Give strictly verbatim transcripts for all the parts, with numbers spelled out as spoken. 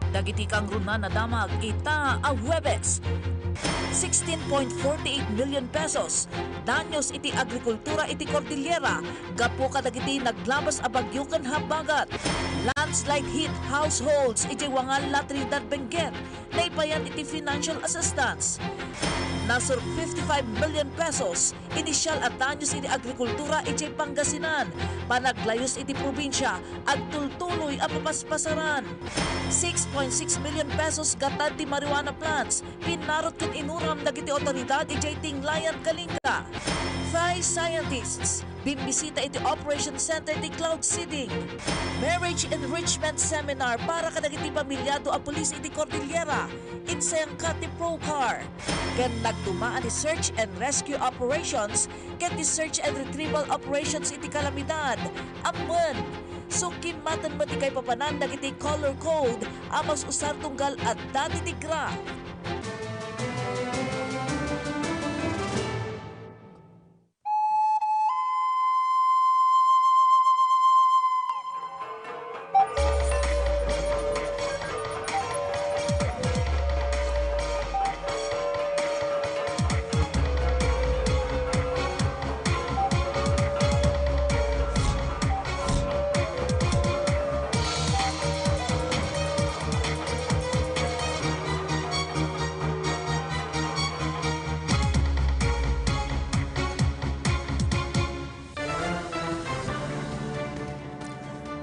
Dagiti kangrunaan a damag ita a Huwebes. Sixteen point forty eight million pesos danyos iti agrikultura iti Cordillera gapu kadagiti naglabas a bagyo ken habagat. Landslide hit households iti Wangal La Trinidad, Benguet, naipayan iti financial assistance. Nasur fifty-five million pesos inisial a danyos iti agrikultura idiay Pangasinan, panaglayus iti probinsia, agtultuloy a papaspasaran. Six point six million pesos gatad ti marijuana plants, pinarot ken inuram dagiti awtoridad idiay Tinglayan, Kalinga. Five scientists bimbisita iti Operation Center ti cloud seeding. Marriage enrichment seminar para kadagiti pamilyado a pulis iti Cordillera, insayangka ti Procar. Ken nagdumaan ti search and rescue operations ket ti search and retrieval operations iti kalamidad. Ammen, sukimmaten met ti kaipapanan dagiti color code a mas-usar tunggal adda ti tigra.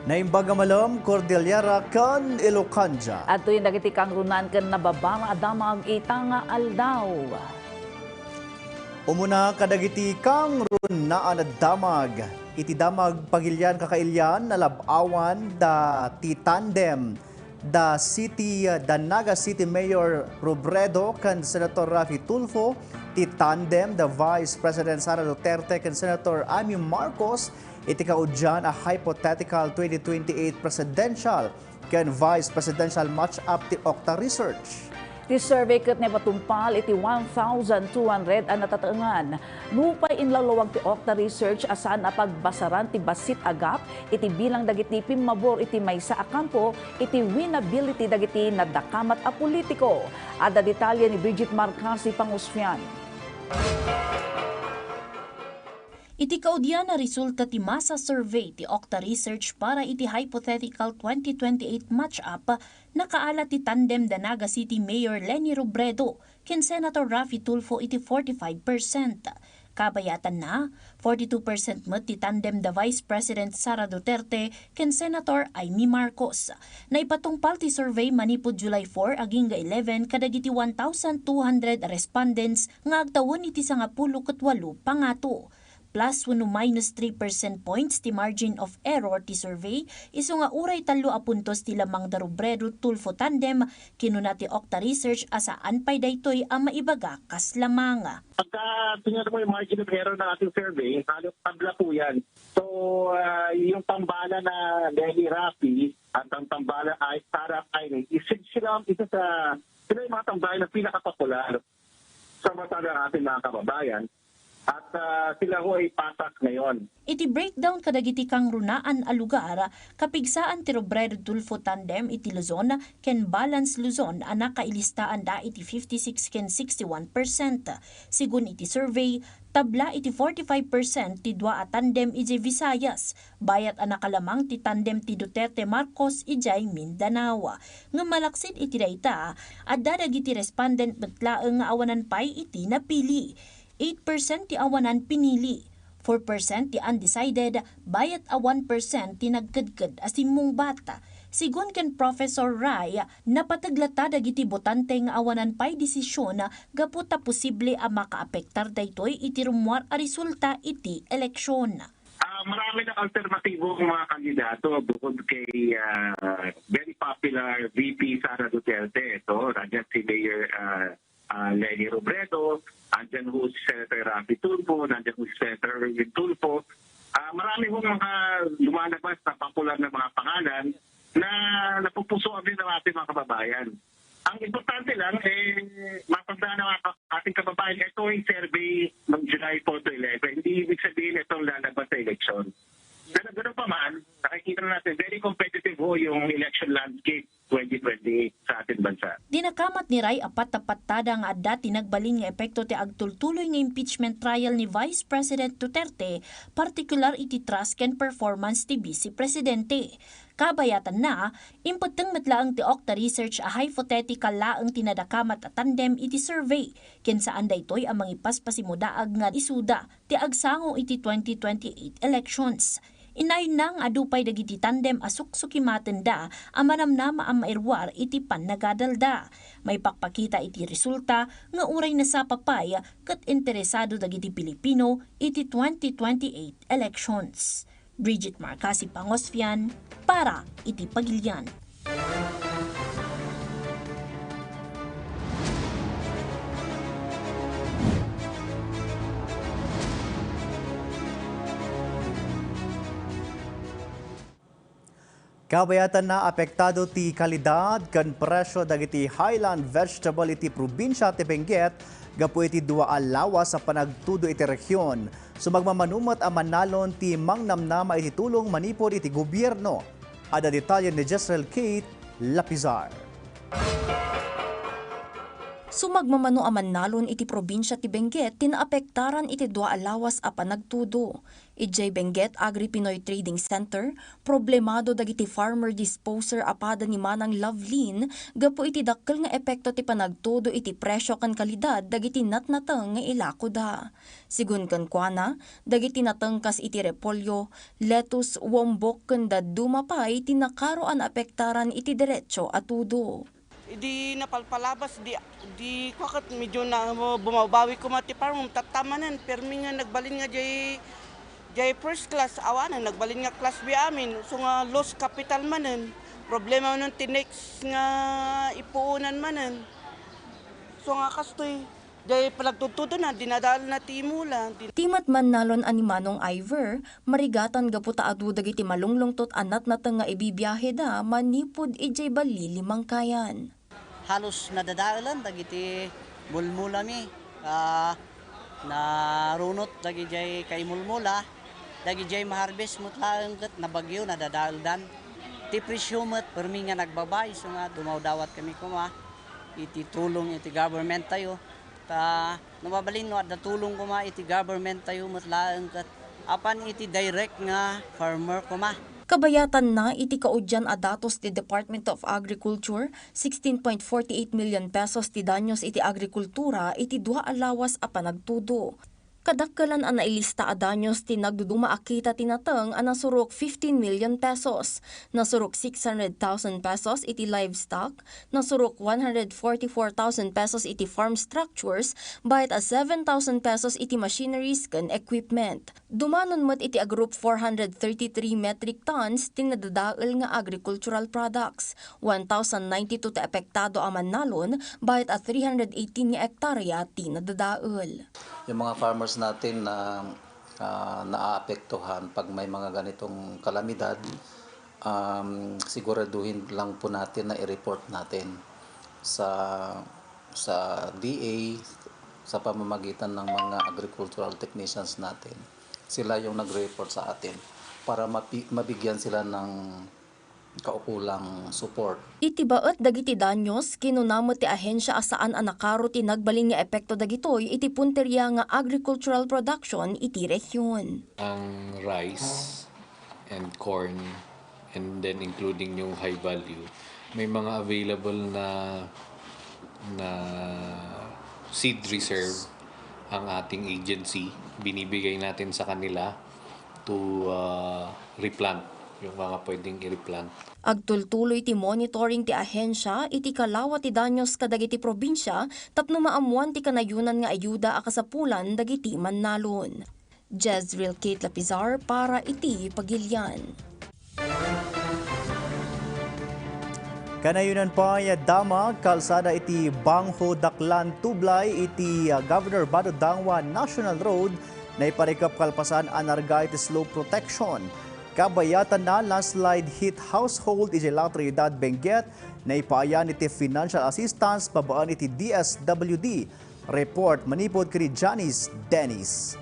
Naimbag a malem, Cordillera ken Ilocandia. Adtoyen dagiti kangrunaan ken nababara a damag ita nga aldaw. Umuna kadagiti kangrunaan a damag. Iti damag pagilian kakailian, nalab-awan da ti tandem da City, da Naga City Mayor Robredo ken Senator Raffy Tulfo, ti tandem da Vice President Sara Duterte ken Senator Imee Marcos iti kaudian a hypothetical twenty twenty-eight presidential ken vice presidential match-up ti Okta Research. Ti survey ket naipatungpal iti one thousand two hundred a natataengan. Nupay inlawlawag ti Okta Research a saan a pagbasaran ti bassit a gap iti bilang dagiti pimmabor iti maysa a kampo iti winnability dagiti nadakamat a politiko. Adda detalye ni Bridget Marcasi Pangusfian. Iti kaudian a resulta ti masa survey ti Okta Research para iti hypothetical twenty twenty-eight match-up, nakaala ti tandem da Naga City Mayor Leni Robredo ken Senator Raffy Tulfo iti forty-five percent. Kabayatanna, forty-two percent met ti tandem da Vice President Sara Duterte ken Senator Imee Marcos. Naipatungpal ti survey manipud July four agingga eleven kadagiti one thousand two hundred respondents nga agtawen iti sangapulo ket walo pangato. Plus wenno minus three percent points ti margin of error ti survey, isu nga uray tallo a puntos ti lamang da Robredo-Tulfo tandem, kinuna ti Okta Research a saan pay daytoy a maibaga kas lamang. Pagka tingnan mo yung margin of error ng ating survey, halos tabla po yan. So, ah, yung tambalan na Leni Raffy at ang tambalan ay Sara Imee, isa sila, isa sa, sila yung mga tambalan na pinakapopular sa mata ng ating mga kababayan. At, ah, sila ho ay patas ngayon. Iti breakdown kadagiti kangrunaan a lugar, kapigsaan ti Robredo-Tulfo tandem iti Luzon ken Balance Luzon a nakailistaanda iti fifty-six ken sixty-one percent. Sigun iti survey, tabla iti forty-five percent ti dua a tandem idiay Visayas, bayat a nakalamang ti tandem ti Duterte-Marcos idiay Mindanao. Ngem malaksid iti dayta, adda dagiti respondent met laeng nga awanan pay iti napili. Eight percent ti awanan pinili, four percent ti undecided, bayat a one percent ti nagkedked a simmungbat. Sigun ken Professor Ray, napateg latta dagiti botante nga awanan pay desisyon gapu ta posible a makaapektar daytoy iti rummuar a resulta iti eleksyon. Ah, marami ng alternatibong mga kandidato bukod kay, ah, very popular V P Sara Duterte. Ito, nandiyan si Mayor, ah, ah, Leni Robredo, nandiyan ho si Senator Raffy Tulfo, nandiyan ho si Senator Erwin Tulfo. Ah, marami hong mga lumalabas na popular na mga pangalan na napupusuan din ng ating mga kababayan. Ang importante lang, eh, matandaan ng mga ka-, ating kababayan, ito ay survey ng July four to eleven. Hindi ibig sabihin itong lalabas sa eleksyon. Pero ganoon pa man, nakikita na natin, very competitive ho yung election landscape. twenty twenty-eight sa ating bansa. Dinakamat ni Ray a patapattada nga adda ti nagbalin nga epekto ti agtultuloy nga impeachment trial ni Vice President Duterte, partikular iti trust ken performance ti Vice Presidente. Kabayatanna, impetteng met laeng ti Okta Research a hypothetical laeng ti nadakamat a tandem iti survey, ken saan daytoy a mangipaspasimudaag nga isuda ti agsango iti twenty twenty-eight elections. Inayonna nga adu pay dagiti tandem a suksukimatenda a manamnama a mairuar iti pannagadalda. Maipakpakita iti resulta nga uray nasapa pay ket interesado dagiti Pilipino iti twenty twenty-eight elections. Bridget Marcasi Pangosfian para iti Pagilian. Kabayatanna, apektado ti kalidad ken presyo dagiti highland vegetable iti probinsia ti Benguet gapu iti dua a lawas a panagtudo iti rehion. Sumagmamano met a mannalon ti mangnamnama iti tulong manipud iti gobierno. Adda detalye ni Jezreel Kate Lapizar. Sumagmamano a mannalon iti probinsia ti Benguet ti naapektaran iti dua a lawas a panagtudo. Idiay Benguet Agri-Pinoy Trading Center, problemado dagiti farmer disposer a pada ni Manang Lovelyn gapu iti dakkel nga epekto ti panagtudo iti presyo ken kalidad dagiti natnateng nga ilakoda. Sigun kenkuana, dagiti nateng kas iti repolyo, lettuce, wombok ken dadduma pay ti nakaro a naapektaran iti deretso a tudo. Idi napalpalabas, di, di kuaket medyo na, bumabawi koma ti farm, tatta manen, permi nga nagbalin nga jay, jay first class, awanen, nagbalin nga class B amin, so nga loss capital manen, problema manen ti next nga ipuonan manen. So nga kastoy, Jay panagtudtudona, dinadaelna ti imula. Din- Ti met mannalon a ni Manong Ivor, marigatan gapu ta adu dagiti malunglungtot a natnateng nga ibibiaheda manipud idiay balli Limangkayan. Halos nadadaelan dagiti mulmulami, ah, narunot dagidiay kaimulmula, dagidiay ma-harvest met laeng ket nabagyo, nadadaeldan. Ti presyo met, permi nga nagbaba, isu nga dumawdawat kami koma iti tulong iti government tayo. Ta no mabalin no adda tulong koma iti government tayo met laeng ket apan iti direct nga farmer koma. Kabayatanna iti kaudian a datos ti Department of Agriculture, sixteen point forty eight million pesos ti danyos iti agrikultura iti dua a lawas a panagtudo. Kadakkelan a nailista a danyos ti nagduduma a kita ti nateng a nasurok fifteen million pesos, nasurok six hundred thousand pesos iti livestock, nasurok one hundred forty-four thousand pesos iti farm structures, bayat a seven thousand pesos iti machineries ken equipment. Dumanon met iti agrup four hundred thirty-three metric tons ti nadadael nga agricultural products, one thousand ninety-two ti apektado a mannalon, bayat a three hundred eighteen nga ektarya ti nadadael. Yung mga farmers natin na, ah, naaapektuhan pag may mga ganitong kalamidad, um, siguraduhin lang po natin na i-report natin sa, sa D A sa pamamagitan ng mga agricultural technicians natin. Sila yung nagre-report sa atin para mapi-, mabigyan sila ng kaukulang support. Iti baet dagiti danyos, kinuna met ti ahensia a saan a nakaro ti nagbalin nga epekto dagitoy iti punteria nga agricultural production iti rehion. Ang rice and corn, and then including yung high value, may mga available na, na seed reserve ang ating agency. Binibigay natin sa kanila to, ah, replant, yung mga pwedeng i-replant. Agtultuloy ti monitoring ti ahensia iti kalawa ti danyos kadagiti probinsia tapno maammuan ti kanayunan nga ayuda a kasapulan dagiti mannalon. Jezreel Kate Lapizar para iti Pagilian. Kanayunan pay a damag, kalsada iti Bangho, Daklan, Tublay iti, ah, Governor Bato Dangua National Road, naiparikep kalpasan a narga iti slope protection. Kabayatanna, landslide hit household iti La Trinidad, Benguet, naipaayan iti financial assistance babaen iti D S W D. Report manipud ken ni Janice Dennis.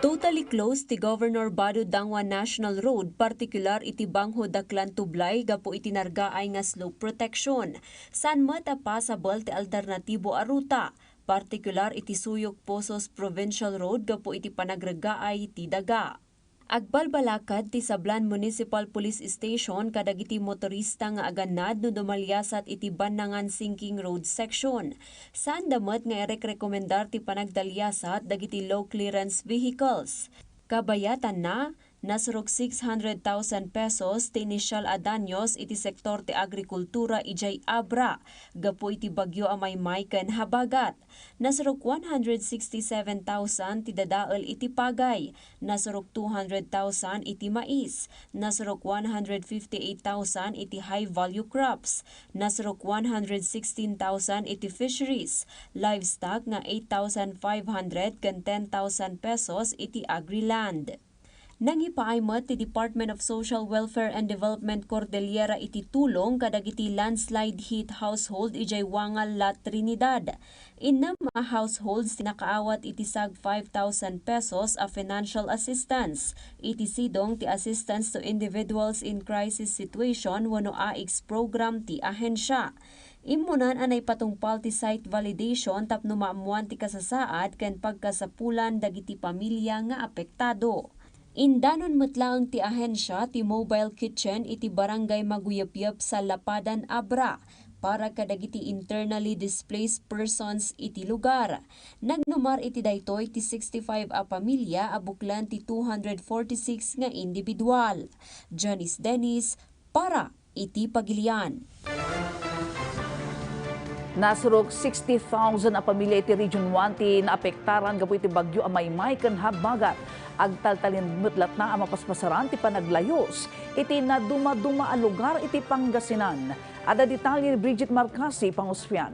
Totally closed ti Governor Bato Dangua National Road, partikular iti Bangho Daklan Tublay gapu iti nargaay nga slope protection. Saan met a pasabel ti alternatibo a ruta, partikular iti Suyok Pozos Provincial Road gapu iti panagregaay ti daga. Agbalbalakad ti Sablan Municipal Police Station kadagiti motorista nga agannad no dumaliasat iti Bannangan Sinking Road Section. Saanda met nga irekrekomendar ti panagdaliasat dagiti low clearance vehicles. Kabayatanna, nasurok six hundred thousand pesos ti initial a danyos iti sektor ti agrikultura idiay Abra gapu iti bagyo a Maymay ken habagat. Nasurok one hundred sixty-seven thousand ti dadael iti pagay, nasurok two hundred thousand iti mais, nasurok one hundred fifty-eight thousand iti high value crops, nasurok one hundred sixteen thousand iti fisheries, livestock nga eight thousand five hundred ken ten thousand pesos iti agri-land. Nangipaay met ti Department of Social Welfare and Development Cordillera iti tulong kadagiti landslide hit household idiay Wangal, La Trinidad. Innem a households ti nakaawat iti sag five thousand pesos a financial assistance iti sidong ti Assistance to Individuals in Crisis Situation wenno AICS program ti ahensya. Immunan a naipatungpal ti site validation tapno maammoan ti kasasaad ken pagkasapulan dagiti pamilya nga apektado. Indanon met laeng ti ahensya ti mobile kitchen iti Barangay Maguyepyep, Sallapadan, Abra, para kadagiti internally displaced persons iti lugar. Nagnumar iti daytoy ti sixty-five a pamilya a buklen ti two hundred forty-six nga individual. Janice Dennis, para iti Pagilian. Nasurok sixty thousand a pamilya iti Region one ti naapektaran gapu iti bagyo a Maymay ken habagat. Agtaltalinaed met latta a mapaspasaran ti panaglayus iti nadumaduma a lugar iti Pangasinan. Adda detalye ni Bridget Marcasi, Pangusfian.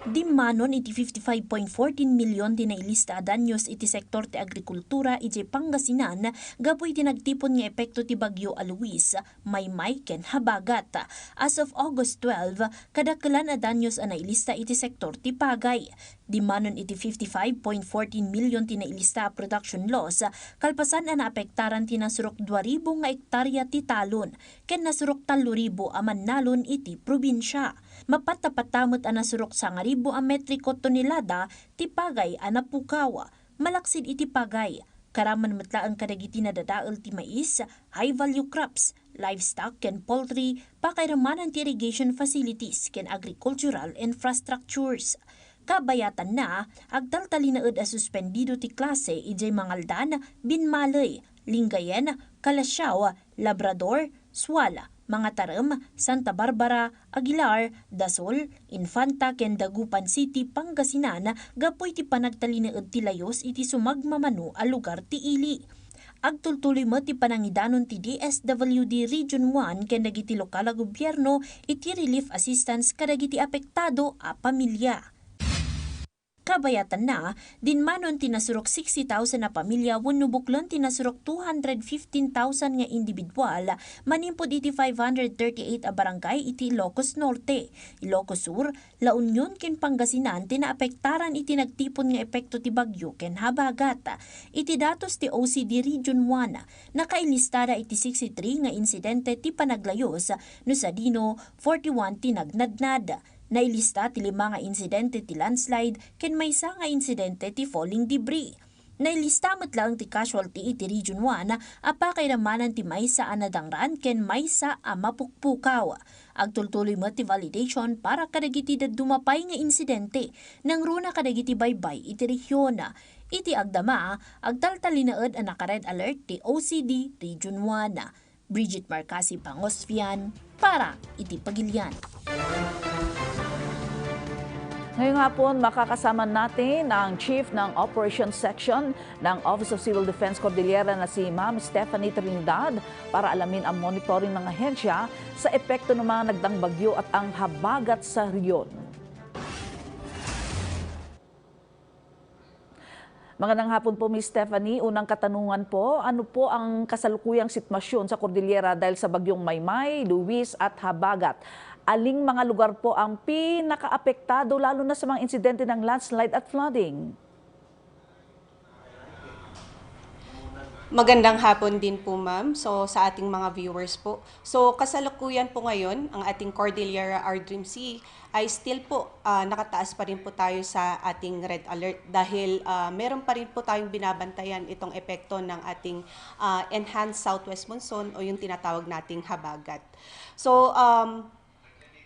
Dimmanon iti fifty-five point fourteen million ti nailista a danyos iti sektor ti agrikultura idiay Pangasinan gapu iti nagtipon nga epekto ti Bagyo a Luis, Maymay ken habagat. As of August twelve, kadakkelan a danyos a nailista iti sektor ti pagay. Dimmanon iti fifty-five point fourteen million ti nailista a production loss, kalpasan a naapektaran ti nasurok dua ribu nga ektarya ti talon ken nasurok tallo ribu a mannalon iti probinsia. Mapatta-patta met a nasurok sangaribu a metriko tonelada ti pagay a napukaw. Malaksid iti pagay, karaman met laeng kadagiti nadadael ti mais, high-value crops, livestock ken poultry, pakairamanan ti irrigation facilities ken agricultural infrastructures. Kabayatanna, agtaltalinaed a suspendido ti klase idiay Mangaldan, Binmaley, Lingayen, Calasiao, Labrador, Sual, Mangatarem, Santa Barbara, Aguilar, Dasol, Infanta ken Dagupan City, Pangasinan gapu iti panagtalinaed ti layus iti sumagmamano a lugar ti ili. Agtultuloy met ti panangidanon ti D S W D Region one ken dagiti lokal a gobierno iti relief assistance kadagiti apektado a pamilya. Kabayatanna, dinmanon ti nasurok sixty thousand a pamilya wenno buklen ti nasurok two hundred fifteen thousand nga individual manimpod iti five hundred thirty-eight a barangay iti Ilocos Norte, Ilocos Sur, La Union ken Pangasinan ti naapektaran iti nagtipon nga epekto ti bagyo ken habagat. Iti datos ti O C D Region one, nakailistaada iti sixty-three nga insidente ti panaglayus, no sadino, forty-one ti nagnadnad. Nailista ti lima nga insidente ti landslide ken maysa nga insidente ti falling debris. Nailista met laeng ti casualty iti Region one a pakairamanan ti maysa a nadangran ken maysa a mapukpukaw. Agtultuloy met ti validation para kadagiti dadduma pay nga insidente nangruna kadagiti baybay iti rehiyon. Iti agdama, agtaltalinaed a naka-red alert ti O C D Region one. Bridget Marcasi Pangosfian para iti Pagilian. Ngayong hapon, makakasama natin ang Chief ng Operations Section ng Office of Civil Defense Cordillera na si Ma'am Stephanie Trinidad para alamin ang monitoring ng ahensya sa epekto ng mga nagdaang bagyo at ang habagat sa rehiyon. Magandang hapon po, Miss Stephanie. Unang katanungan po, ano po ang kasalukuyang sitwasyon sa Cordillera dahil sa bagyong Maymay, Luis at Habagat? Aling mga lugar po ang pinakaapektado, lalo na sa mga insidente ng landslide at flooding? Magandang hapon din po, ma'am. So, sa ating mga viewers po. So, kasalukuyan po ngayon, ang ating Cordillera R D R I M C ay still po, ah, nakataas pa rin po tayo sa ating red alert dahil, ah, meron pa rin po tayong binabantayan itong epekto ng ating, ah, enhanced southwest monsoon o yung tinatawag nating habagat. So, um,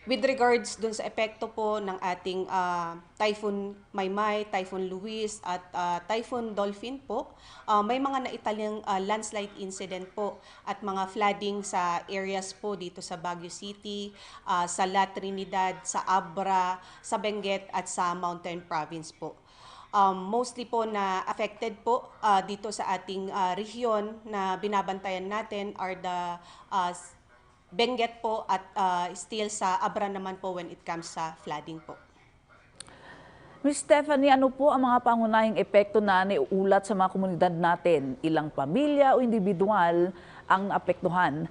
with regards dun sa epekto po ng ating, ah, Typhoon Maymay, Typhoon Luis, at, ah, Typhoon Dolphin po, ah, may mga naitalang, ah, landslide incident po at mga flooding sa areas po dito sa Baguio City, ah, sa La Trinidad, sa Abra, sa Benguet, at sa Mountain Province po. Um, mostly po na affected po, ah, dito sa ating, ah, rehiyon na binabantayan natin are the, ah, s-, Benguet po at, ah, still sa Abra naman po when it comes sa flooding po. Miss Stephanie, ano po ang mga pangunahing epekto na naiulat sa mga komunidad natin? Ilang pamilya o individual ang naapektuhan?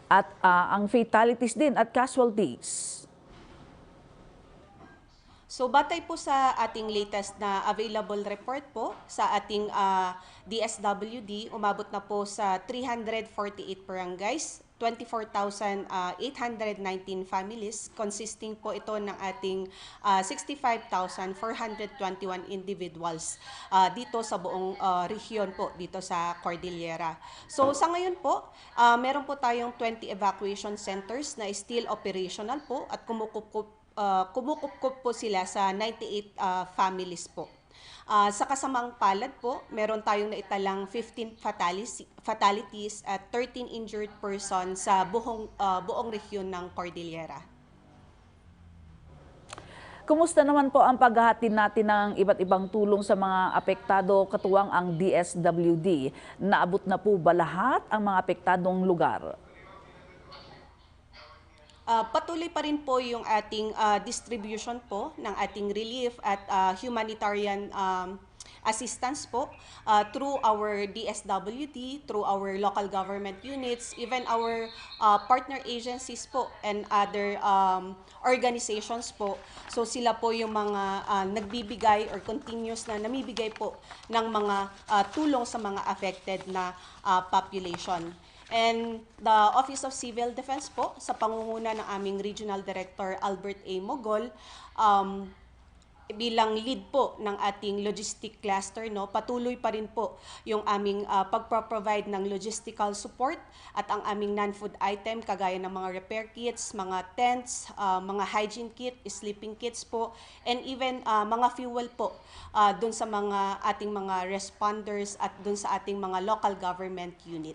At, ah, ang fatalities din at casualties? So, batay po sa ating latest na available report po sa ating, ah, D S W D, umabot na po sa three hundred forty-eight barangays, twenty-four thousand eight hundred nineteen families, consisting po ito ng ating, ah, sixty-five thousand four hundred twenty-one individuals, ah, dito sa buong, ah, rehiyon po dito sa Cordillera. So, sa ngayon po, ah, meron po tayong twenty evacuation centers na still operational po at kumukupkup ah, kumukupkup po sila sa ninety-eight, ah, families po. Ah, sa kasamaang palad po, meron tayong naitalang fifteen fatalis-, fatalities at thirteen injured persons sa buhong, ah, buong rehiyon ng Cordillera. Kumusta naman po ang paghahatid natin ng iba't ibang tulong sa mga apektado, katuwang ang D S W D? Naabot na po ba lahat ang mga apektadong lugar? Ah, patuloy pa rin po yung ating, ah, distribution po ng ating relief at, ah, humanitarian, um, assistance po, ah, through our D S W D, through our local government units, even our, ah, partner agencies po and other, um, organizations po. So sila po yung mga, ah, nagbibigay or continuous na namibigay po ng mga, ah, tulong sa mga affected na, ah, population. And the Office of Civil Defense po, sa pangunguna ng aming Regional Director Albert A. Mogol, um, bilang lead po ng ating logistic cluster, no, patuloy pa rin po yung aming, ah, pagpro-provide ng logistical support at ang aming non-food item kagaya ng mga repair kits, mga tents, ah, mga hygiene kit, sleeping kits po, and even, ah, mga fuel po, ah, dun sa mga ating mga responders at dun sa ating mga local government unit.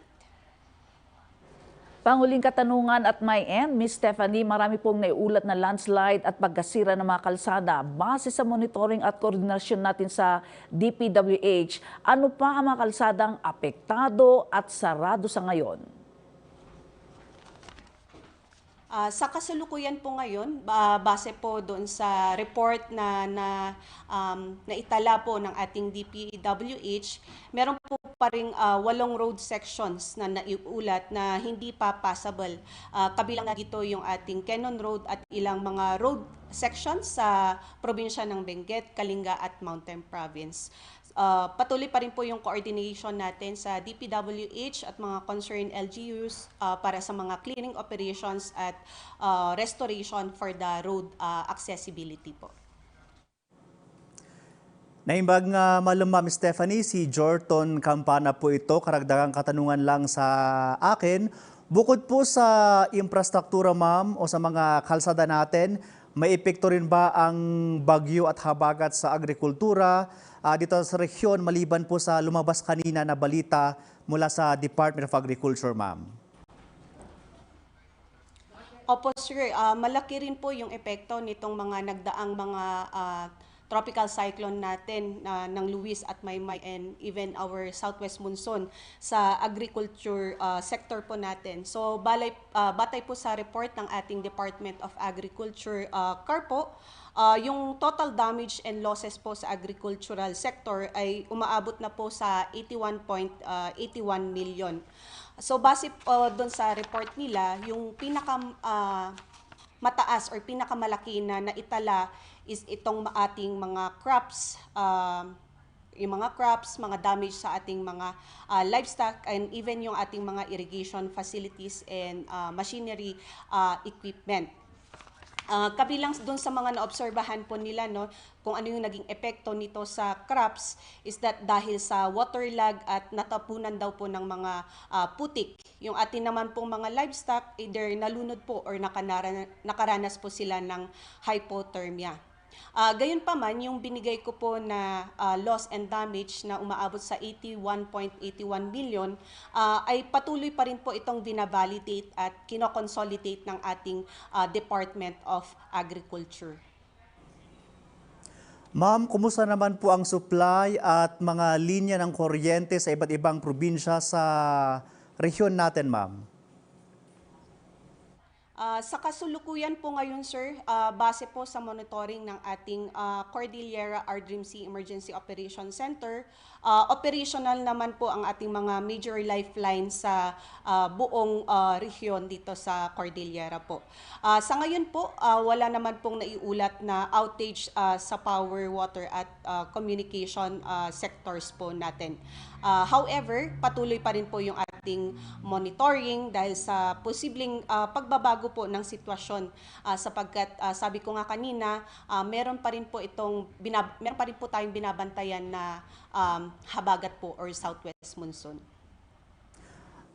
Panguling katanungan at my end, Miss Stephanie, marami pong naiulat na landslide at pagkasira ng mga kalsada. Base sa monitoring at koordinasyon natin sa D P W H, ano pa ang mga kalsadang apektado at sarado sa ngayon? Ah, sa kasalukuyan po ngayon, ba-, base po doon sa report na, na, um, naitala po ng ating D P W H, meron po pa ring, ah, walong road sections na naiulat na hindi pa passable. Ah, kabilang na dito yung ating Quenon Road at ilang mga road sections sa probinsya ng Benguet, Kalinga at Mountain Province. Ah, patuloy pa rin po yung coordination natin sa D P W H at mga concerned L G Us, ah, para sa mga clearing operations at, ah, restoration for the road, ah, accessibility po. Naimbag nga malem, Ma'am Stephanie, si Jorton Campana po ito. Karagdagang katanungan lang sa akin. Bukod po sa infrastruktura, ma'am, o sa mga kalsada natin, may epekto rin ba ang bagyo at habagat sa agrikultura, ah, dito sa rehiyon, maliban po sa lumabas kanina na balita mula sa Department of Agriculture, ma'am? Opo, sir. Ah, malaki rin po yung epekto nitong mga nagdaang mga, ah, tropical cyclone natin na ng Luis at Maymay and even our southwest monsoon sa agriculture, ah, sector po natin. So, balay, ah, batay po sa report ng ating Department of Agriculture, ah, CARPO, ah, yung total damage and losses po sa agricultural sector ay umaabot na po sa eighty-one point eighty-one million. So, base po dun sa report nila, yung pinaka, ah, mataas or pinakamalaki na naitala is itong ma-, ating mga crops, ah, yung mga crops, mga damage sa ating mga, ah, livestock, and even yung ating mga irrigation facilities and, ah, machinery, ah, equipment. Ah, kabilang dun sa mga naobserbahan po nila, no, kung ano yung naging epekto nito sa crops is that dahil sa waterlog at natapunan daw po ng mga, ah, putik. Yung atin naman pong mga livestock, either nalunod po or nakanara-, nakaranas po sila ng hypothermia. Ah, gayunpaman, yung binigay ko po na, ah, loss and damage na umaabot sa eighty-one point eighty-one million, ah, ay patuloy pa rin po itong vinavalidate at kinoconsolidate ng ating, ah, Department of Agriculture. Ma'am, kumusta naman po ang supply at mga linya ng kuryente sa iba't ibang probinsya sa rehiyon natin, ma'am? Ah, sa kasulukuyan po ngayon, sir, ah, base po sa monitoring ng ating, ah, Cordillera R D R M C Emergency Operation Center, ah, operational naman po ang ating mga major lifeline sa, ah, buong, ah, rehiyon dito sa Cordillera po. Ah, sa ngayon po, ah, wala naman pong naiulat na outage, ah, sa power, water at, ah, communication, ah, sectors po natin. Ah, however, patuloy pa rin po yung ating monitoring dahil sa posibleng, ah, pagbabago po ng sitwasyon, ah, sapagkat, ah, sabi ko nga kanina, ah, meron pa rin po itong binab-, meron pa rin po tayong binabantayan na, um, habagat po or southwest monsoon.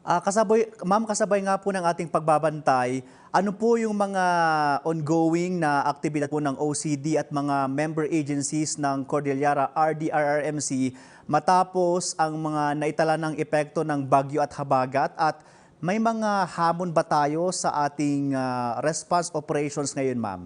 Ah, kasabay, ma'am, kasabay nga po ng ating pagbabantay, ano po yung mga ongoing na aktibidad po ng O C D at mga member agencies ng Cordillera R D R R M C matapos ang mga naitala ng epekto ng bagyo at habagat, at may mga hamon ba tayo sa ating, ah, response operations ngayon, ma'am?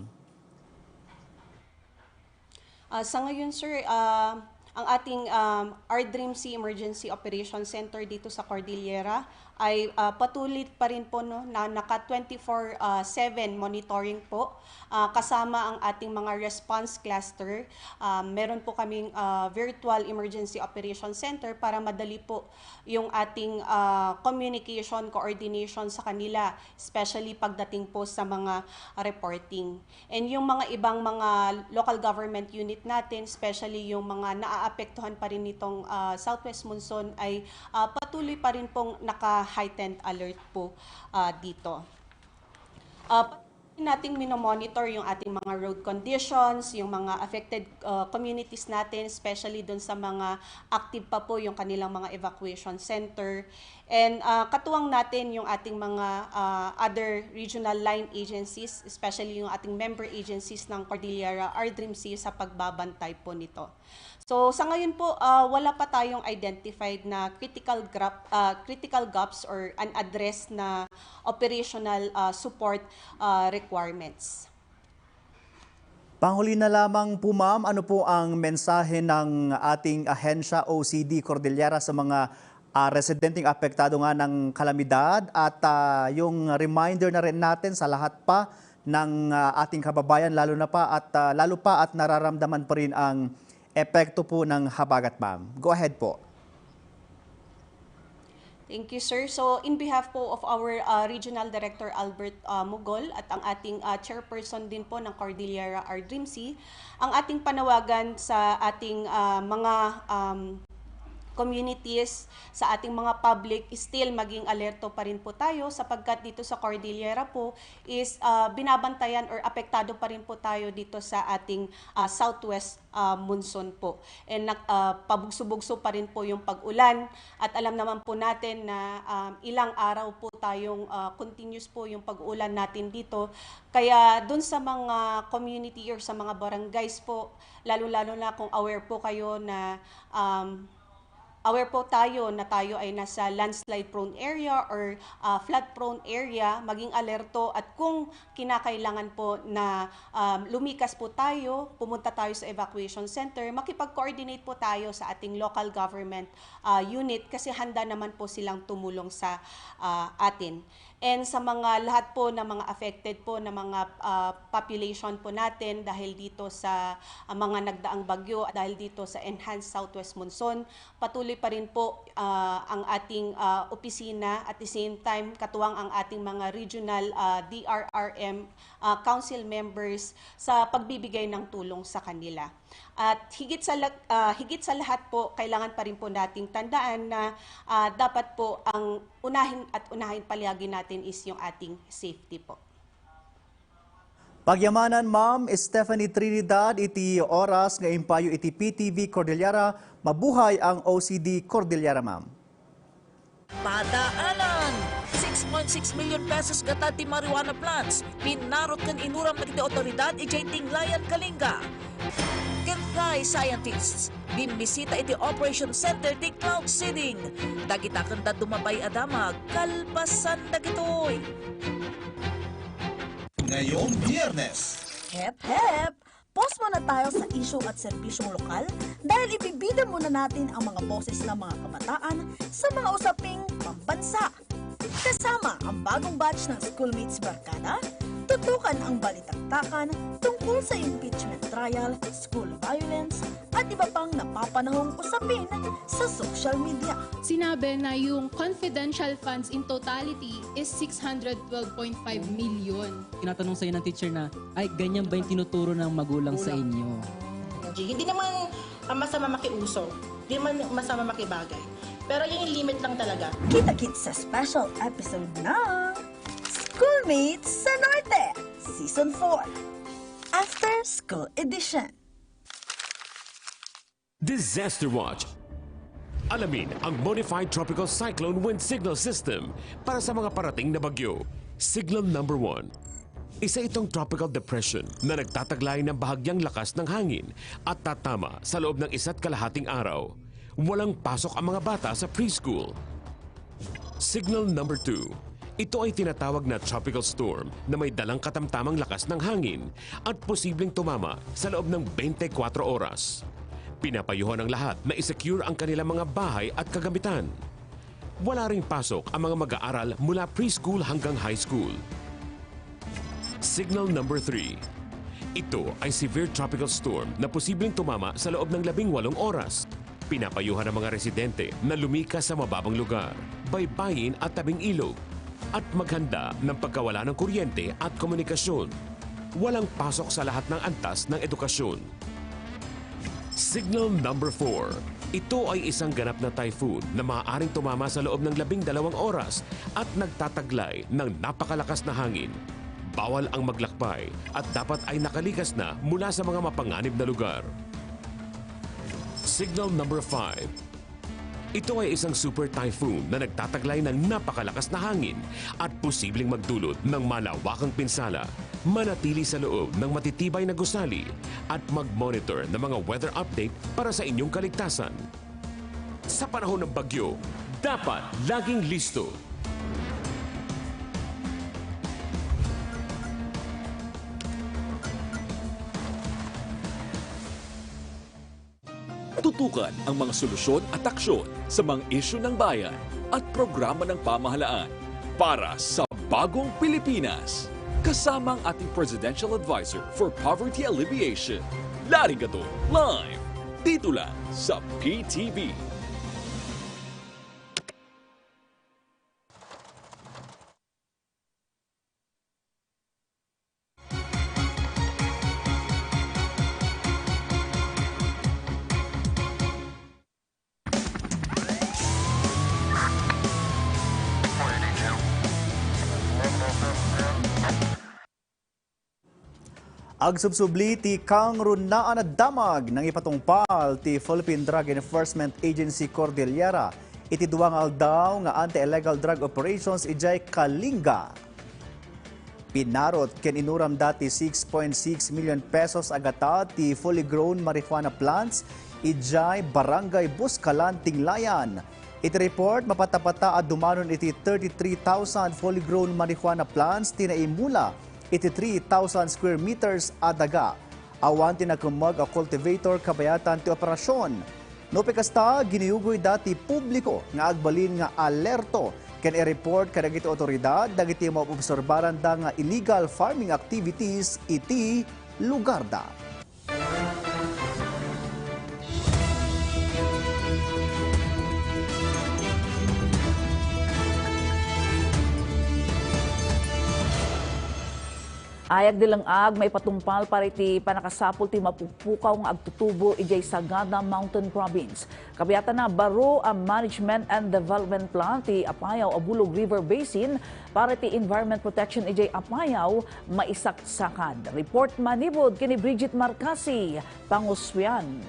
Ah, sa ngayon, sir, ah, ang ating, um, R D R M C Emergency Operation Center dito sa Cordillera ay, ah, patuloy pa rin po, no, na naka twenty-four, ah, seven monitoring po, ah, kasama ang ating mga response cluster. Ah, meron po kaming, ah, virtual emergency operation center para madali po yung ating, ah, communication, coordination sa kanila, especially pagdating po sa mga reporting. And yung mga ibang mga local government unit natin, especially yung mga naaapektuhan pa rin nitong, ah, southwest monsoon, ay, ah, patuloy pa rin pong naka-heightened alert po, ah, dito. Ah, patuloy nating minomonitor yung ating mga road conditions, yung mga affected, ah, communities natin, especially dun sa mga active pa po yung kanilang mga evacuation center. And, ah, katuwang natin yung ating mga, ah, other regional line agencies, especially yung ating member agencies ng Cordillera R D R M C sa pagbabantay po nito. So, sa ngayon po, ah, wala pa tayong identified na critical grap-, ah, critical gaps or unaddressed na operational, ah, support, ah, requirements. Panghuli na lamang po, ma'am, ano po ang mensahe ng ating ahensya O C D Cordillera sa mga, ah, residenteng apektado nga ng kalamidad, at, ah, yung reminder na rin natin sa lahat pa ng, ah, ating kababayan, lalo na pa at, ah, lalo pa at nararamdaman pa rin ang epekto po ng habagat, ma'am. Go ahead po. Thank you, sir. So, in behalf po of our, ah, Regional Director Albert, ah, Mugol at ang ating, ah, chairperson din po ng Cordillera R D R M C, ang ating panawagan sa ating, ah, mga, um, communities, sa ating mga public, still maging alerto pa rin po tayo sapagkat dito sa Cordillera po is, ah, binabantayan or apektado pa rin po tayo dito sa ating, ah, southwest, ah, monsoon po. And nag-, ah, pabugso-bugso pa rin po yung pag-ulan. At alam naman po natin na, um, ilang araw po tayong, ah, continuous po yung pag-uulan natin dito. Kaya dun sa mga community or sa mga barangays po, lalo-lalo na kung aware po kayo na, um, aware po tayo na tayo ay nasa landslide prone area or, ah, flood prone area, maging alerto at kung kinakailangan po na, um, lumikas po tayo, pumunta tayo sa evacuation center, makipag-coordinate po tayo sa ating local government, ah, unit kasi handa naman po silang tumulong sa, ah, atin. And sa mga lahat po na mga affected po na mga, ah, population po natin dahil dito sa, ah, mga nagdaang bagyo at dahil dito sa enhanced southwest monsoon, patuloy pa rin po, ah, ang ating, ah, opisina, at the same time, katuwang ang ating mga regional, ah, D R R M, ah, council members sa pagbibigay ng tulong sa kanila. At higit sa la-, ah, higit sa lahat po, kailangan pa rin po nating tandaan na, ah, dapat po ang unahin at unahin palagi natin is yung ating safety po. Pagyamanan, Ma'am Stephanie Trinidad, iti oras nga impayo iti P T V Cordillera. Mabuhay ang O C D Cordillera, Ma'am. Padaanan! Six point six million pesos gata ti marijuana plants pinarot ken inuram dagiti awtoridad idiay Tinglayan, Kalinga. Ken dry scientists, bimmisita iti operation center ti cloud seeding. Dagita ken dadduma pay a damag kalpasan dagitoy. Ngayong Biyernes. Hep, hep! Pause muna tayo sa isyu at serbisyong lokal dahil ibibida muna natin ang mga boses ng mga kabataan sa mga usaping pambansa. Kasama ang bagong batch ng Schoolmates Barkada, tutukan ang balitaktakan tungkol sa impeachment trial, school violence, at iba pang napapanahong usapin sa social media. Sinabi na yung confidential funds in totality is six hundred twelve point five million. Tinatanong sa'yo ng teacher na, "Ay, ganyan ba yung tinuturo ng magulang sa inyo?" G, hindi naman, ah, masama makiuso. Hindi naman masama makibagay. Pero yung limit lang talaga. Kita-kits sa special episode ng Schoolmates sa Norte, Season four, After School Edition. Disaster Watch. Alamin ang Modified Tropical Cyclone Wind Signal System para sa mga parating na bagyo. Signal number one. Isa itong tropical depression na nagtataglay ng bahagyang lakas ng hangin at tatama sa loob ng isa't kalahating araw. Walang pasok ang mga bata sa preschool. Signal number two. Ito ay tinatawag na tropical storm na may dalang katamtamang lakas ng hangin at posibleng tumama sa loob ng twenty-four oras. Pinapayuhan ang lahat na i-secure ang kanilang mga bahay at kagamitan. Wala ring pasok ang mga mag-aaral mula preschool hanggang high school. Signal number three. Ito ay severe tropical storm na posibleng tumama sa loob ng labing walong oras. Pinapayuhan ang mga residente na lumikas sa mababang lugar, baybayin at tabing ilog, at maghanda ng pagkawala ng kuryente at komunikasyon. Walang pasok sa lahat ng antas ng edukasyon. Signal number four. Ito ay isang ganap na typhoon na maaaring tumama sa loob ng labing dalawang oras at nagtataglay ng napakalakas na hangin. Bawal ang maglakbay at dapat ay nakalikas na mula sa mga mapanganib na lugar. Signal number five. Ito ay isang super typhoon na nagtataglay ng napakalakas na hangin at posibleng magdulot ng malawakang pinsala. Manatili sa loob ng matitibay na gusali at mag-monitor ng mga weather update para sa inyong kaligtasan. Sa panahon ng bagyo, dapat laging listo. Tutukan ang mga solusyon at aksyon sa mga isyu ng bayan at programa ng pamahalaan para sa bagong Pilipinas. Kasama ang ating Presidential Advisor for Poverty Alleviation, Larry Gadon, live dito lang sa P T V. Agsubsubli ti kangrunaan a damag nang ipatungpal ti Philippine Drug Enforcement Agency Cordillera iti dua nga aldaw nga anti-illegal drug operations idiay Kalinga. Pinarot ken inuram dati six point six million pesos a gata ti fully grown marijuana plants idiay Barangay Buscalan, Tinglayan. Iti report, mapatapata a dumanon iti thirty-three thousand fully grown marijuana plants ti naimula iti three thousand square meters a daga. Awan ti nakemmeg a cultivator kabayatan ti operasyon. Nupay kasta, ginuyugoyda ti publiko nga agbalin nga alerto ken i-report kadagiti awtoridad dagiti maobserbaranda nga illegal farming activities iti lugarda. Ayag di lang-ag maipatungpal para iti pannakasapul ti mapukpukaw nga agtutubo idiay Sagada Mountain Province. Kabiatan na baro a Management and Development Plan ti Apayao a Bulog River Basin para iti environment protection idiay Apayao maisaksakad. Report manipud ken ni Bridget Marcasi, Pangusuean.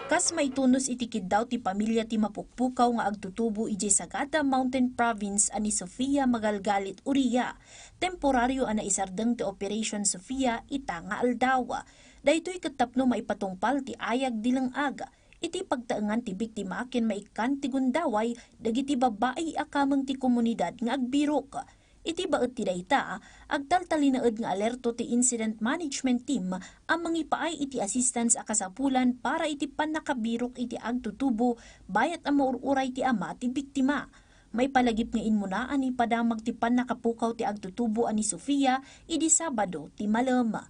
Kas maitunos iti kiddaw ti pamilia ti mapukpukaw nga agtutubo idiay Sagada Mountain Province a ni Sofia Magalgalit Uria, temporario a naisardeng ti Operation Sofia ita nga aldaw. Daytoy ket tapno maipatungpal ti ayag di lang-ag iti pagtaengan ti biktima ken maikkan ti gundaway dagiti babbai a kameng ti komunidad nga agbirok. Iti baet ti dayta, agtaltalinaed nga alerto ti Incident Management Team a mangipaay iti assistance a kasapulan para iti pannakabirok iti agtutubo bayat a maur-uray ti ama ti biktima. Maipalagip nga immuna a naipadamag ti pannakapukaw ti agtutubo a ni Sofia idi Sabado ti malem.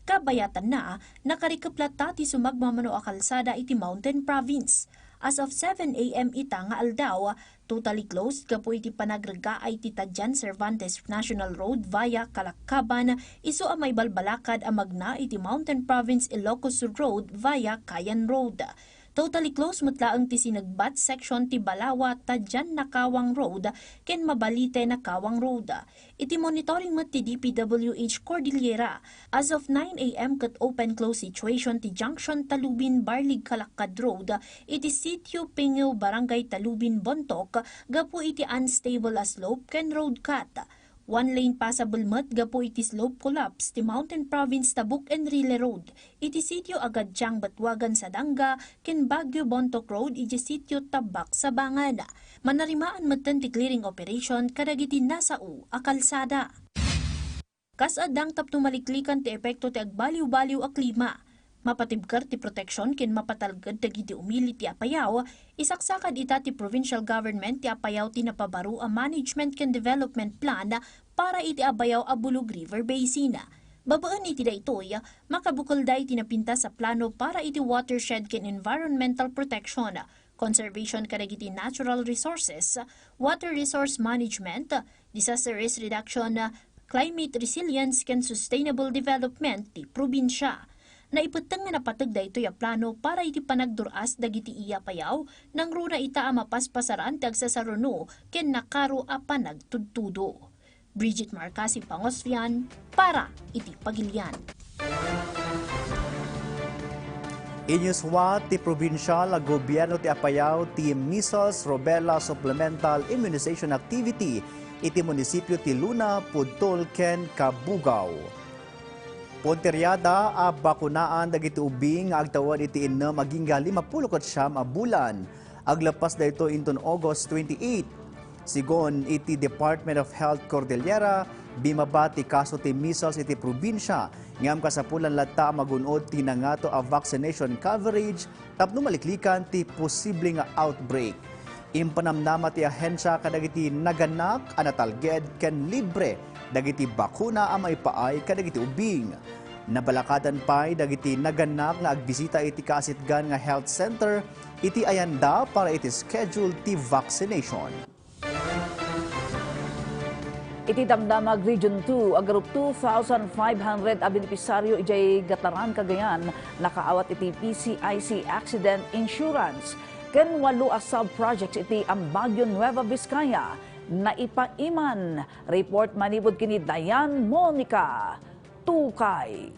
Kabayatanna, nakarikep latta ti sumagmamano a kalsada iti Mountain Province. As of seven A M ita nga aldaw, totally closed gapu iti panagregaay ti Tadian Cervantes National Road via Calaccaban, isu a maibalbalakad a magna iti Mountain Province Ilocos Sur Road via Kayan Road. Totally closed met laeng ti sinegbat section ti Balawa, Tadian Nakawang Road ken Mabalite Nakawang Road. Iti monitoring met ti D P W H Cordillera, as of nine A M ket open-close situation ti junction Talubin-Barlig-Calaccad Road iti Sitio Pingew, Barangay Talubin, Bontoc, gapu iti unstable a slope ken road cut. One lane passable met gapu iti slope collapse ti Mountain Province Tabuk-Enrile Road iti Sitio Agadiang Batuagan Sadanga ken Baguio Bontoc Road iti Sitio Tabac Sabangan. Manarimaan metten ti clearing operation kadagiti nasao a kalsada. Kas addang tapno maliklikan ti epekto ti agbaliwbaliw a klima, mapatibker ti proteksion ken mapatalged dagiti umili ti Apayao, isaksakad ita ti provincial government ti Apayao ti napabaro a management ken development plan para iti Apayao a Bulog River Basin. Babaen iti daytoy, makabukelda iti napintas a plano para iti watershed ken environmental protection, conservation kadagiti natural resources, water resource management, disaster risk reduction, climate resilience ken sustainable development ti probinsia. Naipetteng nga napateg daytoy a plano para iti panagdur-as dagiti iya Apayao, nangruna ita a mapaspasaran ti agsasaruno ken nakaro a panagtudtudo. Bridget Marcasi Pangosfian para iti Pagilian. Inyuswa ti probinsial a gobierno ti Apayao ti measles rubella supplemental immunization activity iti munisipio ti Luna, Pudtol ken Cabugao. Punteriada a bakunaan dagiti ubing nga agtawen iti innem agingga limapulo ket siam a bulan. Aglepas daytoy inton August twenty-eight. Sigun iti Department of Health Cordillera, bimaba ti kaso ti measles iti probinsia, ngem kasapulan latta a magun-od ti nangato a vaccination coverage tapno maliklikan ti posible nga outbreak. Impanamnama ti ahensia kadagiti nagannak a natalged ken libre dagiti bakuna a maipaay kadagiti ubing. Nabalakadan pay dagiti nagannak nga agbisita iti kaasitgan nga health center iti ayanda para iti schedule ti vaccination. Iti Damdamag Region two, agarup two thousand five hundred a benepisyaryo idiay Gataran, Cagayan, nakaawat iti P C I C Accident Insurance, ken walo a sub-projects iti Ambagyo Nueva Vizcaya naipaiman. Report manipud ken ni Dayan Monica Tukay.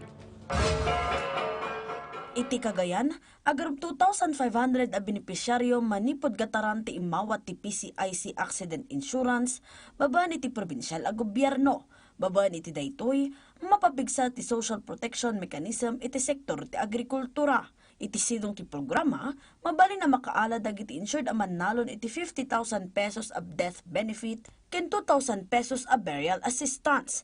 Iti Cagayan, agarup two thousand five hundred a benepisyaryo manipud Gataran ti immawat ti P C I C Accident Insurance babaen iti probinsial a gobierno. Babaen iti daytoy, mapapigsa ti social protection mechanism iti sektor ti agrikultura. Iti sidong ti programa, mabalin a makaala dagiti insured a mannalon iti fifty thousand pesos a death benefit ken two thousand pesos a burial assistance.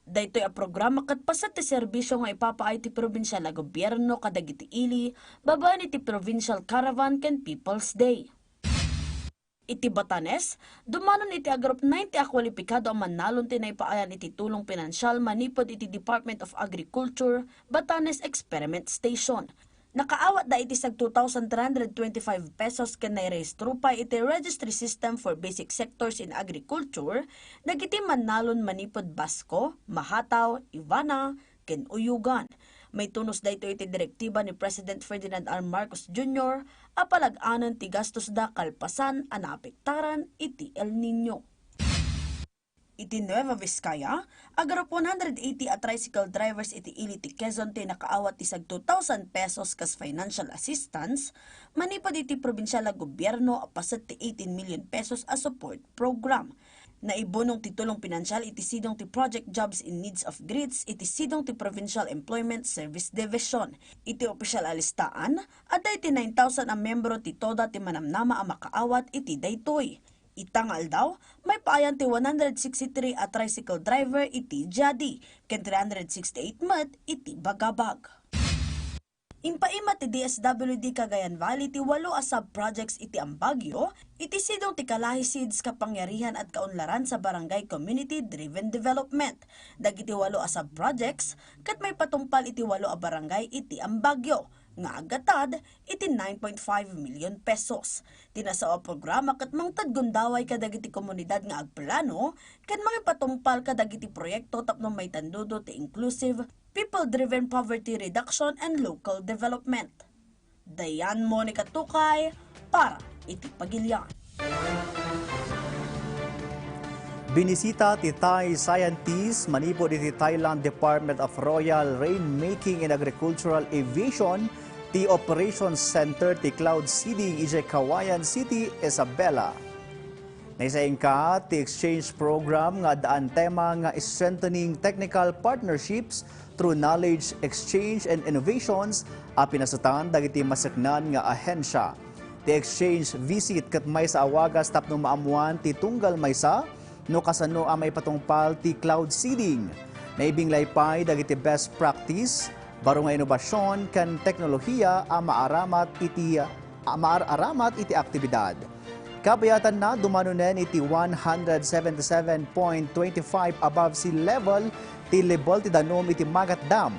Daytoy a programa ket paset ti serbisio nga ipapaay ti probinsial a gobierno kadagiti ili babaen iti Provincial Caravan ken People's Day. Iti Batanes, dumanon iti agarup ninety a kwalipikado a mannalon ti naipaayan iti tulong pinansial manipud iti Department of Agriculture Batanes Experiment Station. Nakaawatda iti sag two thousand three hundred twenty-five pesos ken nairehistro pay iti Registry System for Basic Sectors in Agriculture dagiti mannalon manipud Basco, Mahataw, Ivana, ken Uyugan. Maitunus daytoy iti direktiba ni President Ferdinand R. Marcos Junior a palag-anen ti gastosda kalpasan a naapektaran iti El Niño. Iti Nueva Vizcaya, agarup one hundred eighty a tricycle drivers iti ili ti Quezon ti nakaawat ti sag two thousand pesos kas financial assistance manipud iti probinsial a gobierno a paset ti eighteen million pesos a support program. Naibunong ti tulong pinansial iti sidong ti Project Jobs in Needs of GRITS iti sidong ti Provincial Employment Service Division. Iti opisyal a listaan, adda iti nine thousand a miyembro ti TODA ti manamnama a makaawat iti daytoy. Ita nga aldaw, maipaayan ti one hundred sixty-three a tricycle driver iti Jadi, ken three hundred sixty-eight met iti Bagabag. Impaima ti D S W D Cagayan Valley ti walo a sub-projects iti Ambagyo, iti sidong ti Kalahi Seeds Kapangyarihan at Kaunlaran sa Barangay Community Driven Development. Dagiti walo a sub-projects ket maipatungpal iti walo a barangay iti Ambagyo, nga aggatad iti nine point five million pesos. Ti nasao a programa ket mangted gundaway kadagiti komunidad nga agplano ken mangipatungpal kadagiti proyekto tapno maitandudo ti inclusive, people-driven poverty reduction and local development. Dayan Monica Tukay para iti Pagilian. Binisita ti Thai scientist manipud iti Thailand Department of Royal Rainmaking and Agricultural Aviation ti Operations Center ti cloud seeding idiay Cauayan City, Isabela. Naisayngka ti exchange program nga addaan tema nga Strengthening Technical Partnerships through Knowledge Exchange and Innovations a pinasutan dagiti maseknan nga ahensya. Ti exchange visit ket maysa a wagas tapno maammoan ti tunggal maysa no kasano a maipatungpal ti cloud seeding. Naibinglay pay dagiti best practice, baro nga inobasion ken teknolohiya a maaramat iti, a maaramat iti aktibidad. Kabayatanna, dumanonen iti one hundred seventy-seven point twenty-five above sea level ti lebel ti danum iti Magat Dam.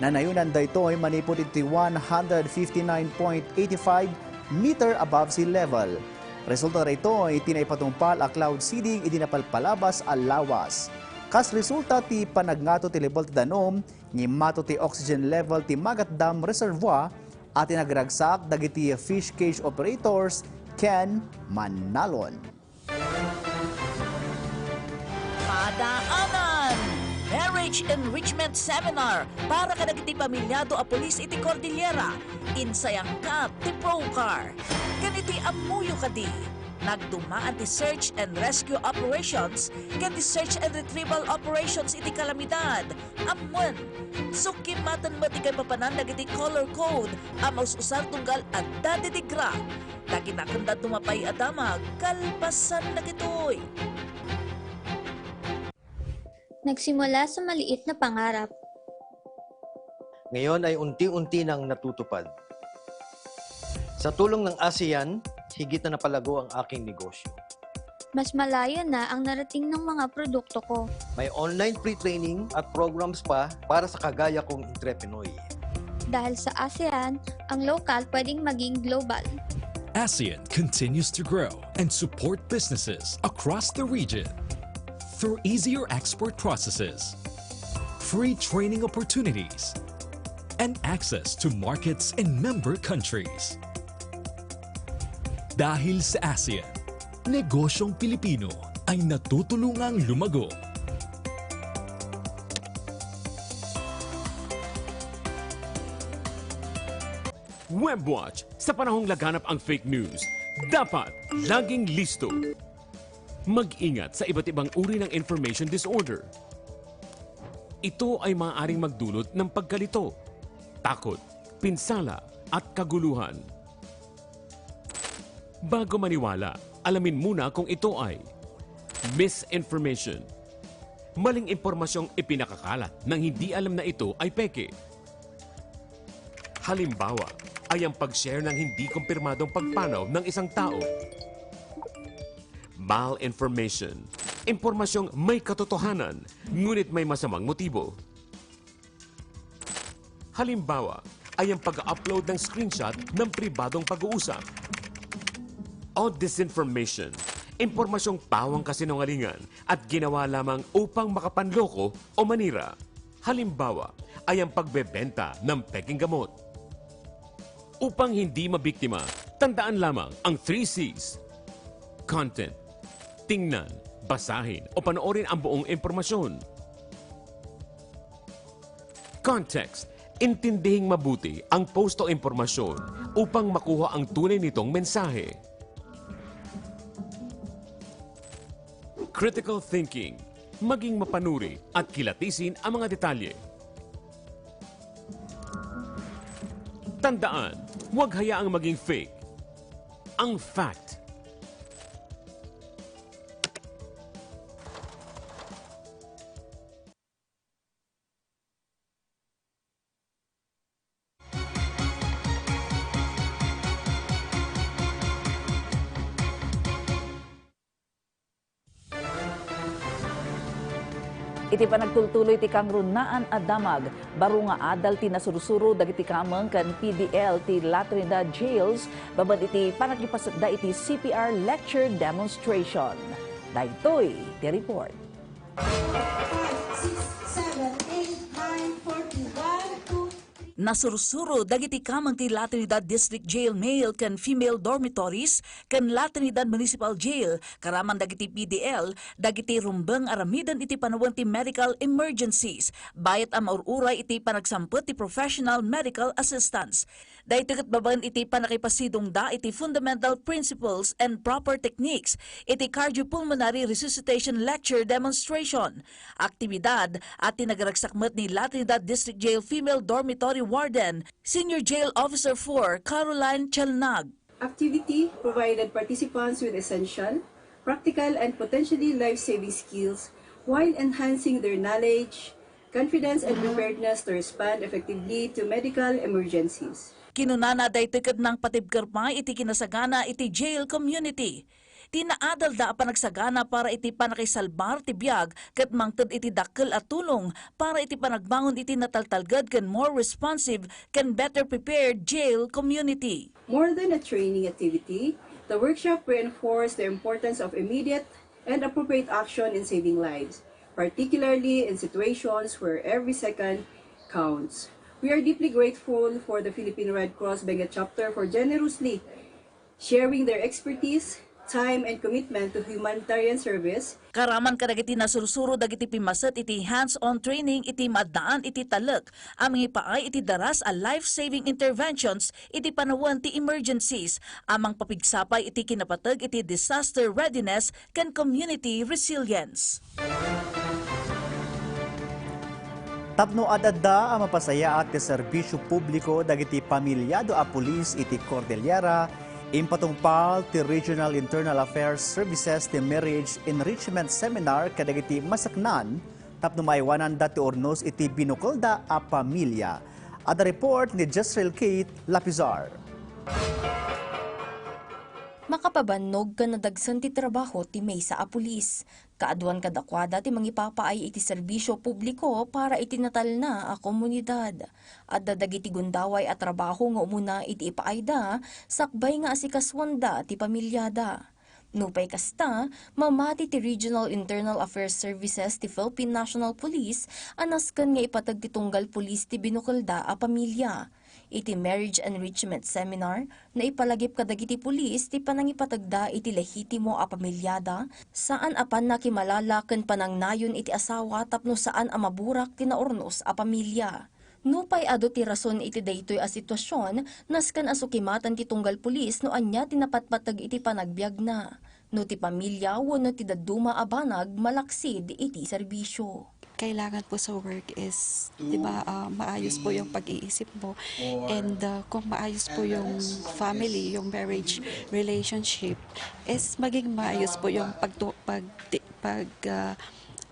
Nanayonan daytoy manipud iti one hundred fifty-nine point eighty-five meter above sea level. Resulta daytoy ti naipatungpal a cloud seeding idi napalpalabas a lawas. Kas resulta ti panagngato ti lebel ti danum, ngimmato ti oxygen level ti Magat Dam Reservoir a tinagragsak dagiti fish cage operators ken mannalon. Padaanan! Marriage Enrichment Seminar para kadagiti pamilyado a pulis iti Cordillera. Insayangka ti Procar. Ken iti ammoyo kadi, nagdumaan ti search and rescue operations ken ti search and retrieval operations iti kalamidad. Ammon, sukimaten met ti kaipapanan dagiti color code a maus-usar tunggal adda ti digra. Dagiti nakendad dumapay a damag kalpasan dagitoy. Nagsimula sa maliit na pangarap. Ngayon ay unti-unti nang natutupad. Sa tulong ng ASEAN, higit na napalago ang aking negosyo. Mas malayo na ang narating ng mga produkto ko. May online free training at programs pa para sa kagaya kong entrepreneur. Dahil sa ASEAN, ang lokal pwedeng maging global. ASEAN continues to grow and support businesses across the region through easier export processes, free training opportunities, and access to markets in member countries. Dahil sa ASEAN, negosyong Pilipino ay natutulungang lumago. WebWatch, sa panahong laganap ang fake news, dapat laging listo. Mag-ingat sa iba't ibang uri ng information disorder. Ito ay maaaring magdulot ng pagkalito, takot, pinsala, at kaguluhan. Bago maniwala, alamin muna kung ito ay misinformation, maling impormasyong ipinakakalat nang hindi alam na ito ay peke. Halimbawa ay ang pag-share ng hindi kumpirmadong pagpanaw ng isang tao. Malinformation, impormasyong may katotohanan ngunit may masamang motibo. Halimbawa, ay ang pag-upload ng screenshot ng pribadong pag-uusap. O disinformation, impormasyong pawang kasinungalingan at ginawa lamang upang makapanloko o manira. Halimbawa ay ang pagbebenta ng peking gamot. Upang hindi mabiktima, tandaan lamang ang three Cs. Content. Tingnan, basahin o panoorin ang buong impormasyon. Context. Intindihing mabuti ang post o impormasyon upang makuha ang tunay nitong mensahe. Critical thinking. Maging mapanuri at kilatisin ang mga detalye. Tandaan, huwag hayaang maging fake ang fact. Iti panagtultuloy ti kangrunaan a damag, baro nga adal ti nasursuro dagiti kameng ken P D L ti La Trinidad Jails babaen iti panakipasutda iti C P R lecture demonstration. Daytoy ti report. Five, six, seven, eight, nine, forty-one, two, Nasursuro dagiti kameng ti La Trinidad District Jail male ken female dormitories ken La Trinidad Municipal Jail, karaman dagiti P D L, dagiti rumbeng aramiden iti panawen ti medical emergencies, bayat a maur-uray iti panagsampet ti professional medical assistance. Daytoy ket babaen iti pannakipasidongda iti fundamental principles and proper techniques iti cardiopulmonary resuscitation lecture demonstration. Aktibidad a tinnagragsak met ni La Trinidad District Jail Female Dormitory Warden, Senior Jail Officer four, Caroline Chelnag. Activity provided participants with essential, practical, and potentially life-saving skills while enhancing their knowledge, confidence, and preparedness to respond effectively to medical emergencies. Kinunana, daytoy ket nangpatibker pay iti kinasagana iti jail community. Ti naadalda a panagsagana para iti pannakaisalbar ti biag ket mangted iti dakkel a tulong para iti panagbangon iti nataltalged ken more responsive ken better prepared jail community. More than a training activity, the workshop reinforced the importance of immediate and appropriate action in saving lives, particularly in situations where every second counts. We are deeply grateful for the Philippine Red Cross Benguet Chapter for generously sharing their expertise, time, and commitment to humanitarian service. Karaman kadagiti nasursuro dagiti pimmaset iti hands-on training iti maaddaan iti talek a mangipaay iti daras a life-saving interventions iti panawen ti emergencies a mangpapigsa pay iti kinapateg iti disaster readiness ken community resilience. Tapno ad-adda a mapasayaat ti serbisio publiko dagiti pamilyado a pulis iti Cordillera, impatungpal ti Regional Internal Affairs Services ti Marriage Enrichment Seminar kadagiti masaknan tapno maaywananda ti urnos iti binukelda a pamilya. Adda report ni Jezreel Kate Lapizar. Makapabannog ken nadagsen ti trabaho ti maysa a pulis. Kaaduan kadakuada ti mangipapaay iti serbisio publiko para iti natalna a komunidad. Adda dagiti gundaway a trabaho nga umuna iti ipaayda, sakbay nga asikasuanda ti pamiliada. Nupay kasta, mamati ti Regional Internal Affairs Services ti Philippine National Police a nasken nga ipateg ti tunggal pulis ti binukelda a pamilya. Iti Marriage Enrichment Seminar, naipalagip kadagiti pulis ti panangipategda iti lehitimo a pamiliada, saan a pannakimalala ken panangnayon iti asawa tapno saan a maburak ti naurnos a pamilya. Nupay adu ti rason iti daytoy a situasion, nasken a sukimatan ti tunggal pulis no ania ti napatpateg iti panagbiagna. No ti pamilya wenno ti dadduma a banag malaksid iti serbisio. Kailangan po sa work is, di ba, ah, maayos po yung pag-iisip mo. And, ah, kung maayos po yung family, yung marriage relationship, is maging maayos po yung pagtu-, pag-, pag, ah,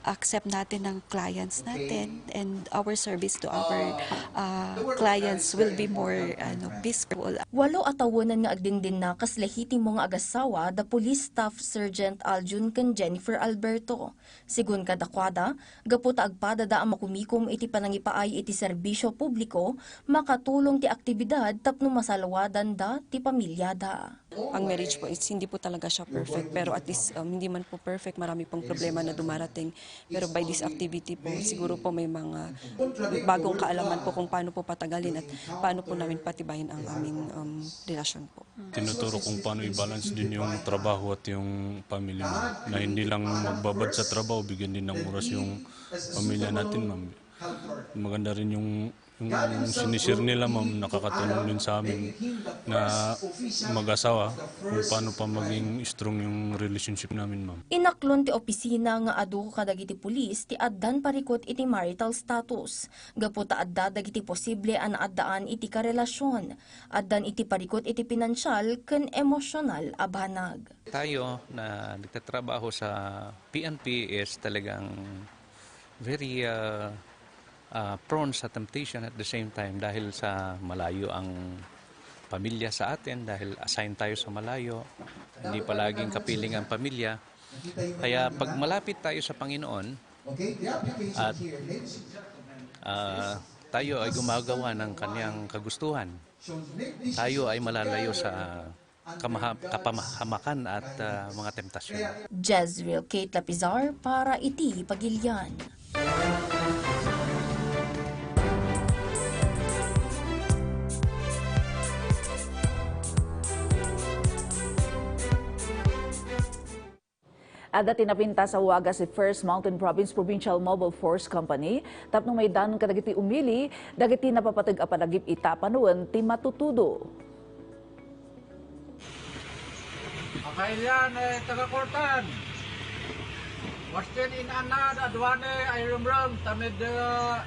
accept natin ng clients natin, and our service to our, ah, clients will be more, ano, peaceful. Walo a tawenan nga agdingdinna kas lehitimo nga agasawa da Police Staff Sergeant Aljun ken Jennifer Alberto. Segun kadakuada, gapu ta agpadada a makumikom iti panangipaay iti serbisio publiko, makatulong ti aktibidad tapno masalwadanda ti pamilyada. Ang marriage po is hindi po talaga siya perfect, pero at least, um, hindi man po perfect, marami pong problema na dumarating. Pero by this activity po, siguro po may mga bagong kaalaman po kung paano po patagalin at paano po namin patibayin ang aming, um, relasyon po. Tinuturo kung paano i-balance din yung trabaho at yung pamilya mo. Na hindi lang magbabad sa trabaho, bigyan din ng oras yung pamilya natin, ma'am. Maganda rin yung, yung sinishare nila, ma'am, nakakatulong din sa amin na mag-asawa kung paano pa maging strong yung relationship namin, ma'am. Inaklon ti opisina nga adu kadagiti pulis ti addan parikut iti marital status, gapu ta adda dagiti posible a naaddaan iti karelasion. Addan iti parikut iti pinansial ken emosyonal a banag. Tayo na nagtatrabaho sa P N P is talagang very, ah, ah, prone sa temptation at the same time dahil sa malayo ang pamilya sa atin, dahil assign tayo sa malayo, hindi palaging kapiling ang pamilya. Kaya pag malapit tayo sa Panginoon at, ah, tayo ay gumagawa ng kanyang kagustuhan, tayo ay malalayo sa kamaha-, kapamahamakan at, ah, mga temptasyon. Jezreel Kate Lapizar para iti Pagilian. Adda ti napintas a wagas ti First Mountain Province Provincial Mobile Force Company tapno maidanon kadagiti umili dagiti napapateg a panagip-ita a panawen ti matutudo. Makailian, eh, taga-Kortan. Wastin in anad, aduane, ay rumrum, tamid, eh,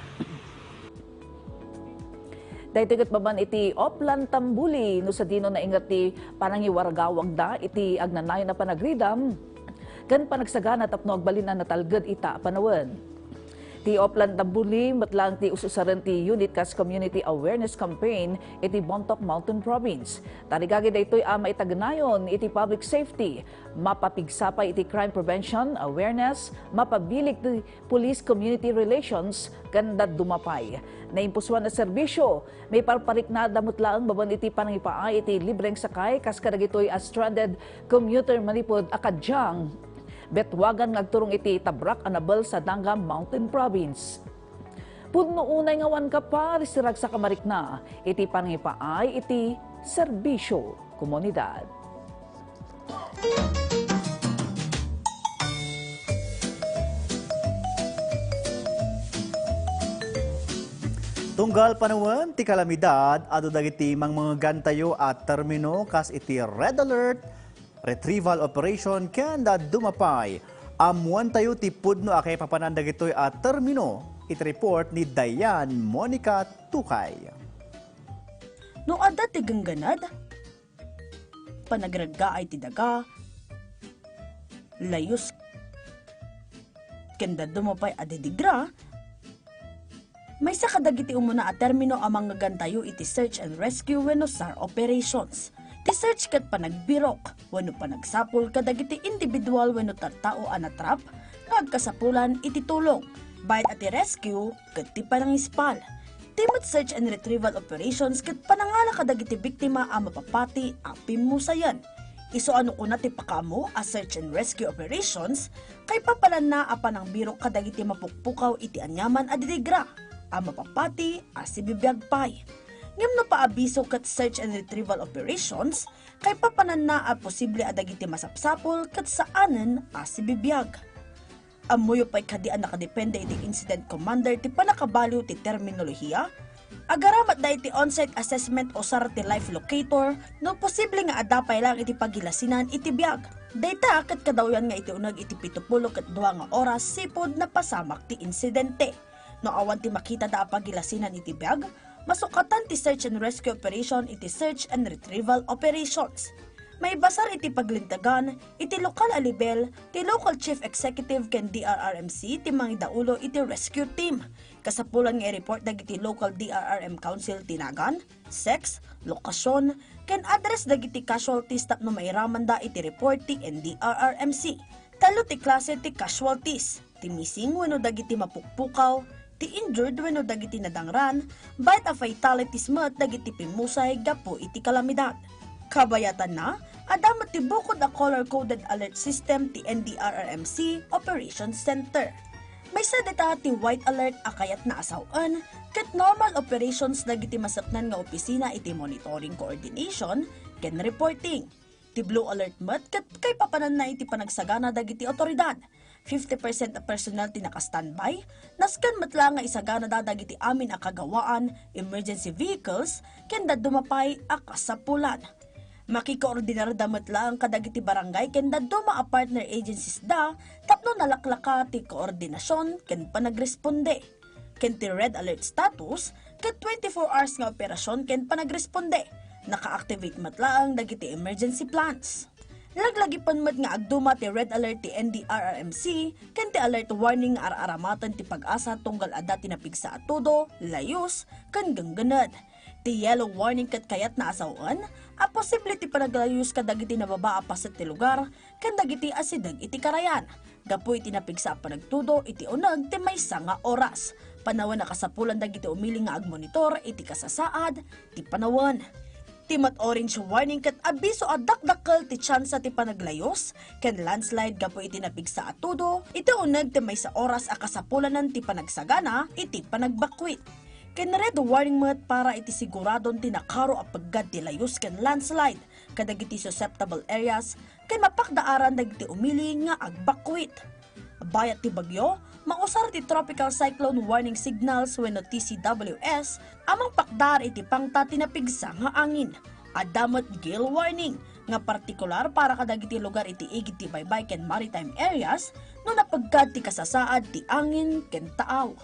Daytoy ket mapan iti Oplan Tambuli no sadino nainget ti panangiwargawagda iti agnanayon a panagridam ken panagsagana tapno agbalin a natalged ita a panawen. Ti Oplan Tambuli met laeng ti us-usaren ti Unit kas Community Awareness Campaign iti Bontoc Mountain Province. Tarigagi daytoy a maitagnayon iti public safety, mapapigsa pay iti crime prevention, awareness, mapabilig ti police community relations, ken dadduma pay. Naimpusuan a serbisio, maiparpariknada met laeng babaen iti panangipaay iti libreng sakay kas kadagitoy a stranded commuter manipud a kadiang Betwagan nga agturong iti Tabrak a Nabel sa Danga Mountain Province. Pudno unay nga awan kaparis ti ragsak a marikna iti panangipaay iti serbisio komunidad. Tunggal panawen ti kalamidad, adu dagiti mangmangegantayo a termino kas iti red alert, retrieval operation, ken dadduma pay. Ammoantayo ti pudno a kaipapanan dagitoy a termino iti report ni Diane Monica Tukay. No adda ti gangganad, panagreggaay ti daga, layus, ken dadduma pay a didigra, maysa kadagiti umuna a termino a mangngegantayo iti search and rescue wenno sar operations. Ti search ket panagbirok wenno panagsapul kadagiti individual wenno tattao a natrap nga agkasapulan iti tulong, bayat a ti rescue ket ti panangispal. Ti met search and retrieval operations ket panangala kadagiti biktima a mapapati a pimmusayan. Isu a no kuna ti pakaammo a search and rescue operations, kaipapananna a panangbirok kadagiti mapukpukaw iti aniaman a didigra a mapapati a sibibiag pay. Ngem no paabiso ket search and retrieval operations, kaipapananna a posible a dagiti masapsapul ket saanen a sibibiag. Ammoyo pay kadi a nakadepende iti incident commander ti pannakabaliw ti terminolohiya? Agaramatda iti on-site assessment o sar ti life locator no posible nga adda pay laeng iti pagilasinan iti biag. Dayta ket kadawyan nga iti uneg iti pito pulo ket dua nga oras sipud napasamak ti insidente. No awan ti makitada a pagilasinan iti biag, masukatan ti search and rescue operation iti search and retrieval operations. Maibasar iti paglintegan iti lokal a lebel ti Local Chief Executive ken D R R M C ti mangidaulo iti rescue team. Kasapulan nga i-report dagiti local D R R M Council ti nagan, sex, lokasion, ken address dagiti casualties tapno mairamanda iti report ti N D R R M C. Tallo ti klase ti casualties, ti missing wenno dagiti mapukpukaw, ti injured wenno dagiti nadangran, bayat a fatalities met dagiti pimmusay gapu iti kalamidad. Kabayatanna, adda met ti bukod a color-coded alert system ti N D R R M C Operations Center. Maysa dita ti white alert a kayatna a sawen ket normal operations dagiti masapnan nga opisina iti monitoring, coordination, ken reporting. Ti blue alert met ket kaipapananna iti panagsagana dagiti awtoridad. Fifty percent a personnel ti naka-standby, nasken met la nga isaganada dagiti amin a kagawaan, emergency vehicles, ken dadduma pay a kasapulan. Makikoordinarda met laeng kadagiti barangay ken dadduma a partner agencies da tapno nalaklaka ti koordinasion ken panagresponde. Ken ti red alert status ket twenty-four hours nga operasion ken panagresponde. Naka-activate met laeng dagiti emergency plans. Laglagipen met nga agduma ti red alert ti N D R R M C ken ti alert warning nga ar-aramaten ti PAGASA tunggal adda ti napigsa a tudo, layus, ken genggened. Ti yellow warning ket kayatna a sawen a posible ti panaglayus kadagiti nababa a paset ti lugar ken dagiti asideg iti karayan gapu iti napigsa a panagtudo iti uneg ti maysa nga oras. Panawen a kasapulan dagiti umili nga agmonitor iti kasasaad ti panawen. Ti met orange warning ket abiso a dakdakkel ti tsansa ti panaglayus ken landslide gapu iti napigsa a tudo iti uneg ti maysa oras a kasapulanan ti panagsagana iti panagbakwit. Ken red warning met para iti siguradon ti nakaro a peggad ti layus ken landslide kadagiti susceptible areas ken mapakdaaran dagiti umili nga agbakwit. Bayat ti bagyo, mausar ti Tropical Cyclone Warning Signals wenno T C W S a mangpakdar iti pangta ti napigsa nga angin. Adda met gale warning nga partikular para kadagiti lugar iti igid ti baybay ken maritime areas no napeggad ti kasasaad ti angin ken taaw.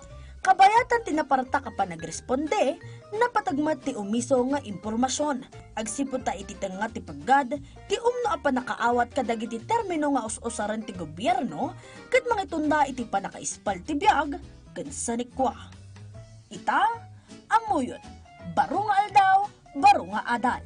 Kabayatan ti napartak a panagresponde, napateg met ti umiso nga impormasion. Agsipud ta iti tengnga ti peggad, ti umno a pannakaawat kadagiti termino nga us-usaren ti gobierno ket mangitunda iti pannakaispal ti biag ken sanikua. Ita, ammoyon, baro nga aldaw, baro nga adal.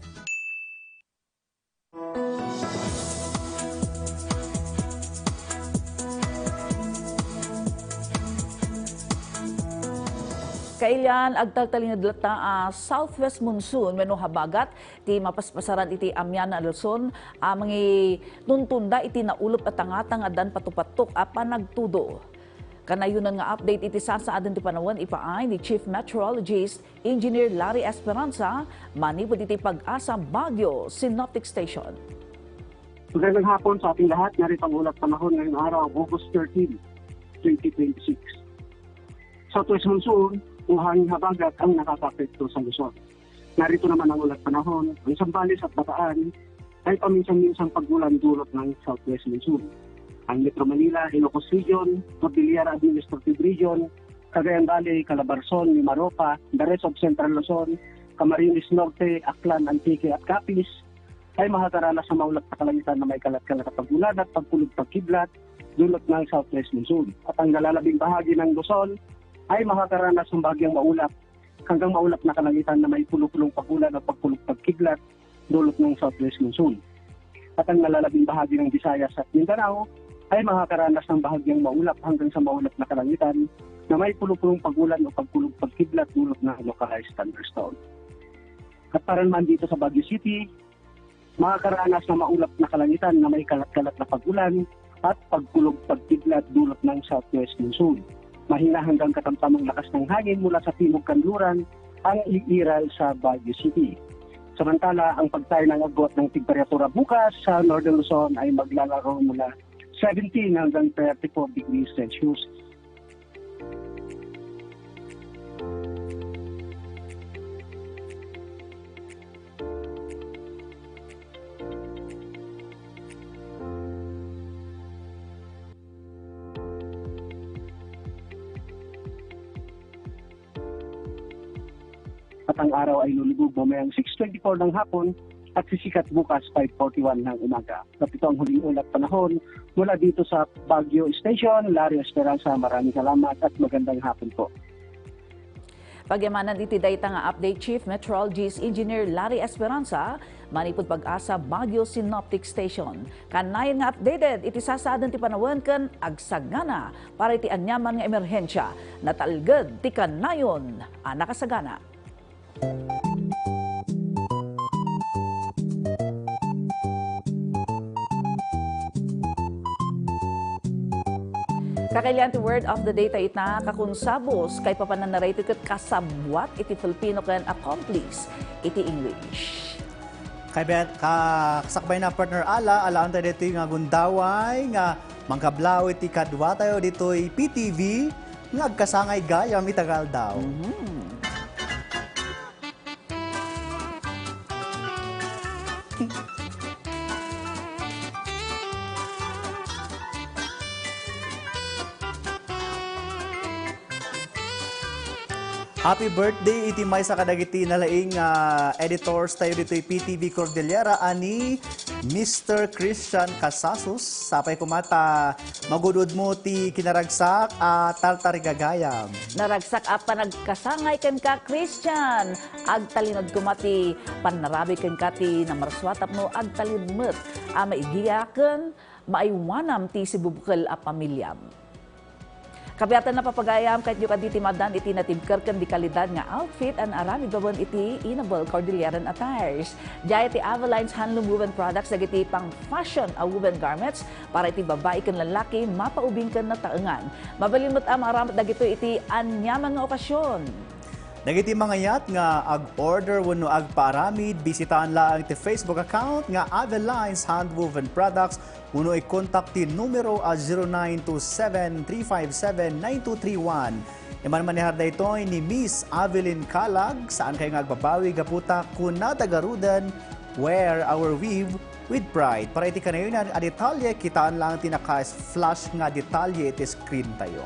Kailian, agtaltalinged latta a southwest monsoon wenno habagat ti mapaspasaran iti amian a Luzon a mangituntunda iti naulep a tangatang a dan patupattok a panagtudo. Kanayonan nga update iti sasaaden ti panawen ipaay ni Chief Meteorologist Engineer Larry Esperanza manipud iti PAGASA Baguio Synoptic Station. Magandang hapon sa ating lahat. Narito ang ulat panahon ngayong araw, August thirteen, twenty twenty-six. Southwest monsoon o hangin habagat ang nakakaapekto sa Luzon. Narito naman ang ulat panahon. Ang Zambales at Bataan ay paminsan-minsang pag-ulan dulot ng southwest monsoon. Ang Metro Manila, Ilocos Region, Cordillera Administrative Region, Cagayan Valley, Calabarzon, Mimaropa, the rest of Central Luzon, Camarines Norte, Aklan, Antique at Capiz ay makakaranas ng maulap na kalangitan na may kalat-kalat na pag-ulan at pagkulog-pagkidlat dulot ng southwest monsoon. At ang nalalabing bahagi ng Luzon ay makakaranas ng bahagyang maulap hanggang maulap na kalangitan na may pulo-pulong pag-ulan o pagkulog-pagkidlat dulot ng southwest monsoon. At ang nalalabing bahagi ng Visayas at Mindanao ay makakaranas ng bahagyang maulap hanggang sa maulap na kalangitan na may pulo-pulong pag-ulan o pagkulog-pagkidlat dulot ng localized thunderstorm. At para naman dito sa Baguio City, makakaranas ng maulap na kalangitan na may kalat-kalat na pag-ulan at pagkulog-pagkidlat dulot ng southwest monsoon. Mahina hanggang katamtamang lakas ng hangin mula sa timog kanluran ang iiral sa Baguio City. Samantala, ang pagtayo ng agwat ng temperatura bukas sa Northern Luzon ay maglalaro mula seventeen hanggang thirty-four degrees Celsius. At ang araw ay lulubog mamayang six twenty-four ng hapon At sisikat bukas five forty-one ng umaga. At ito ang huling ulat panahon mula dito sa Baguio Station. Larry Esperanza, maraming salamat at magandang hapon po. Pagyamanan iti dayta nga update, Chief Meteorologist Engineer Larry Esperanza, manipud PAGASA Baguio Synoptic Station. Kanayon nga updated iti sasaaden ti panawen ken agsagana para iti aniaman nga emerhensia. Natalged ti kanayon a nakasagana. Kakailian ti word of the day ta ita, kakunsabos, kay papanan na daytoy ket kasabwat iti Filipino ken accomplice iti English. Kay bet-, ka-, kasakbay na, partner Ala, alaanta daytoy nga gundaway nga mangkablaaw iti kaduatayo ditoy P T V nga agkasangay gayam ita nga aldaw. Mhm. Happy birthday iti maysa kadagiti nalaing nga editors tayo ditoy P T V Cordillera a ni Mister Christian Casasus. Sapay koma ta magud-udmo ti kinaragsak a tartari gagayam. Naragsak a panagkasangay kenka, Christian. Agtalinaed koma ti pannarabi kenka ti namarsua tapno agtalinaed met a maigiya ken maaywanam ti sibubukel a pamiliam. Kabiatan, napapagayam, kayatyo kadi ti madan iti natibker ken di kalidad nga outfit a naaramid babaen iti Inabel Cordilleran Attires. Diay ti Avelines Handloom Woven Products dagiti pang-fashion a woven garments para iti babai ken lallaki, mapaubing ken nataengan. Mabalin met a maaramid dagitoy iti aniaman nga okasion. Dagiti mangayat nga ag-order wenno agpaaramid, bisitaan laeng ti Facebook account nga Avelines Handwoven Products wenno i-contact ti numero a zero nine two seven three five seven nine two three one. Imanmanehar daytoy ni Miss Avelyn Calag. Saankayo nga agbabawi gapu ta kunada garuden, "Wear our weave with pride." Para iti kanayonan a detalye, kitaan laeng ti naka-flash nga detalye iti screen tayo.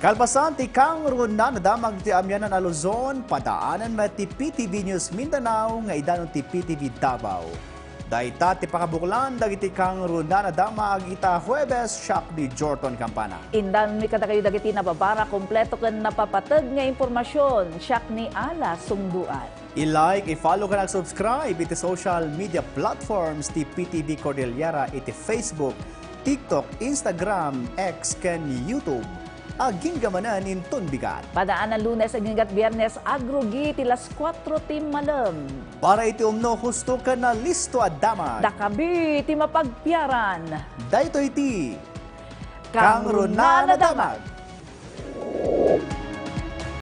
Kalpasan ti kangrunaan a damag ti amianan a Luzon, padaanen met ti P T V News Mindanao nga idanon ti P T V Davao. Dayta ti pakabuklan dagiti kangrunaan a damag ita Huwebes, siak ni Jorton Campana. Indanmi kadakayo dagiti nababara, kompleto ken napapateg nga impormasion, siak ni Ala Sungduan. I-like, i-follow ken ag-subscribe iti social media platforms ti P T V Cordillera iti Facebook, TikTok, Instagram, X, ken YouTube. Agingga manen inton bigat. Padaanen Lunes agingga't Biernes, agrugi ti las kuatro ti malem. Para iti umno, husto ken nalisto a damag. Dakabi ti mapagpiaran. Daytoy ti Kangrunaan a Damag.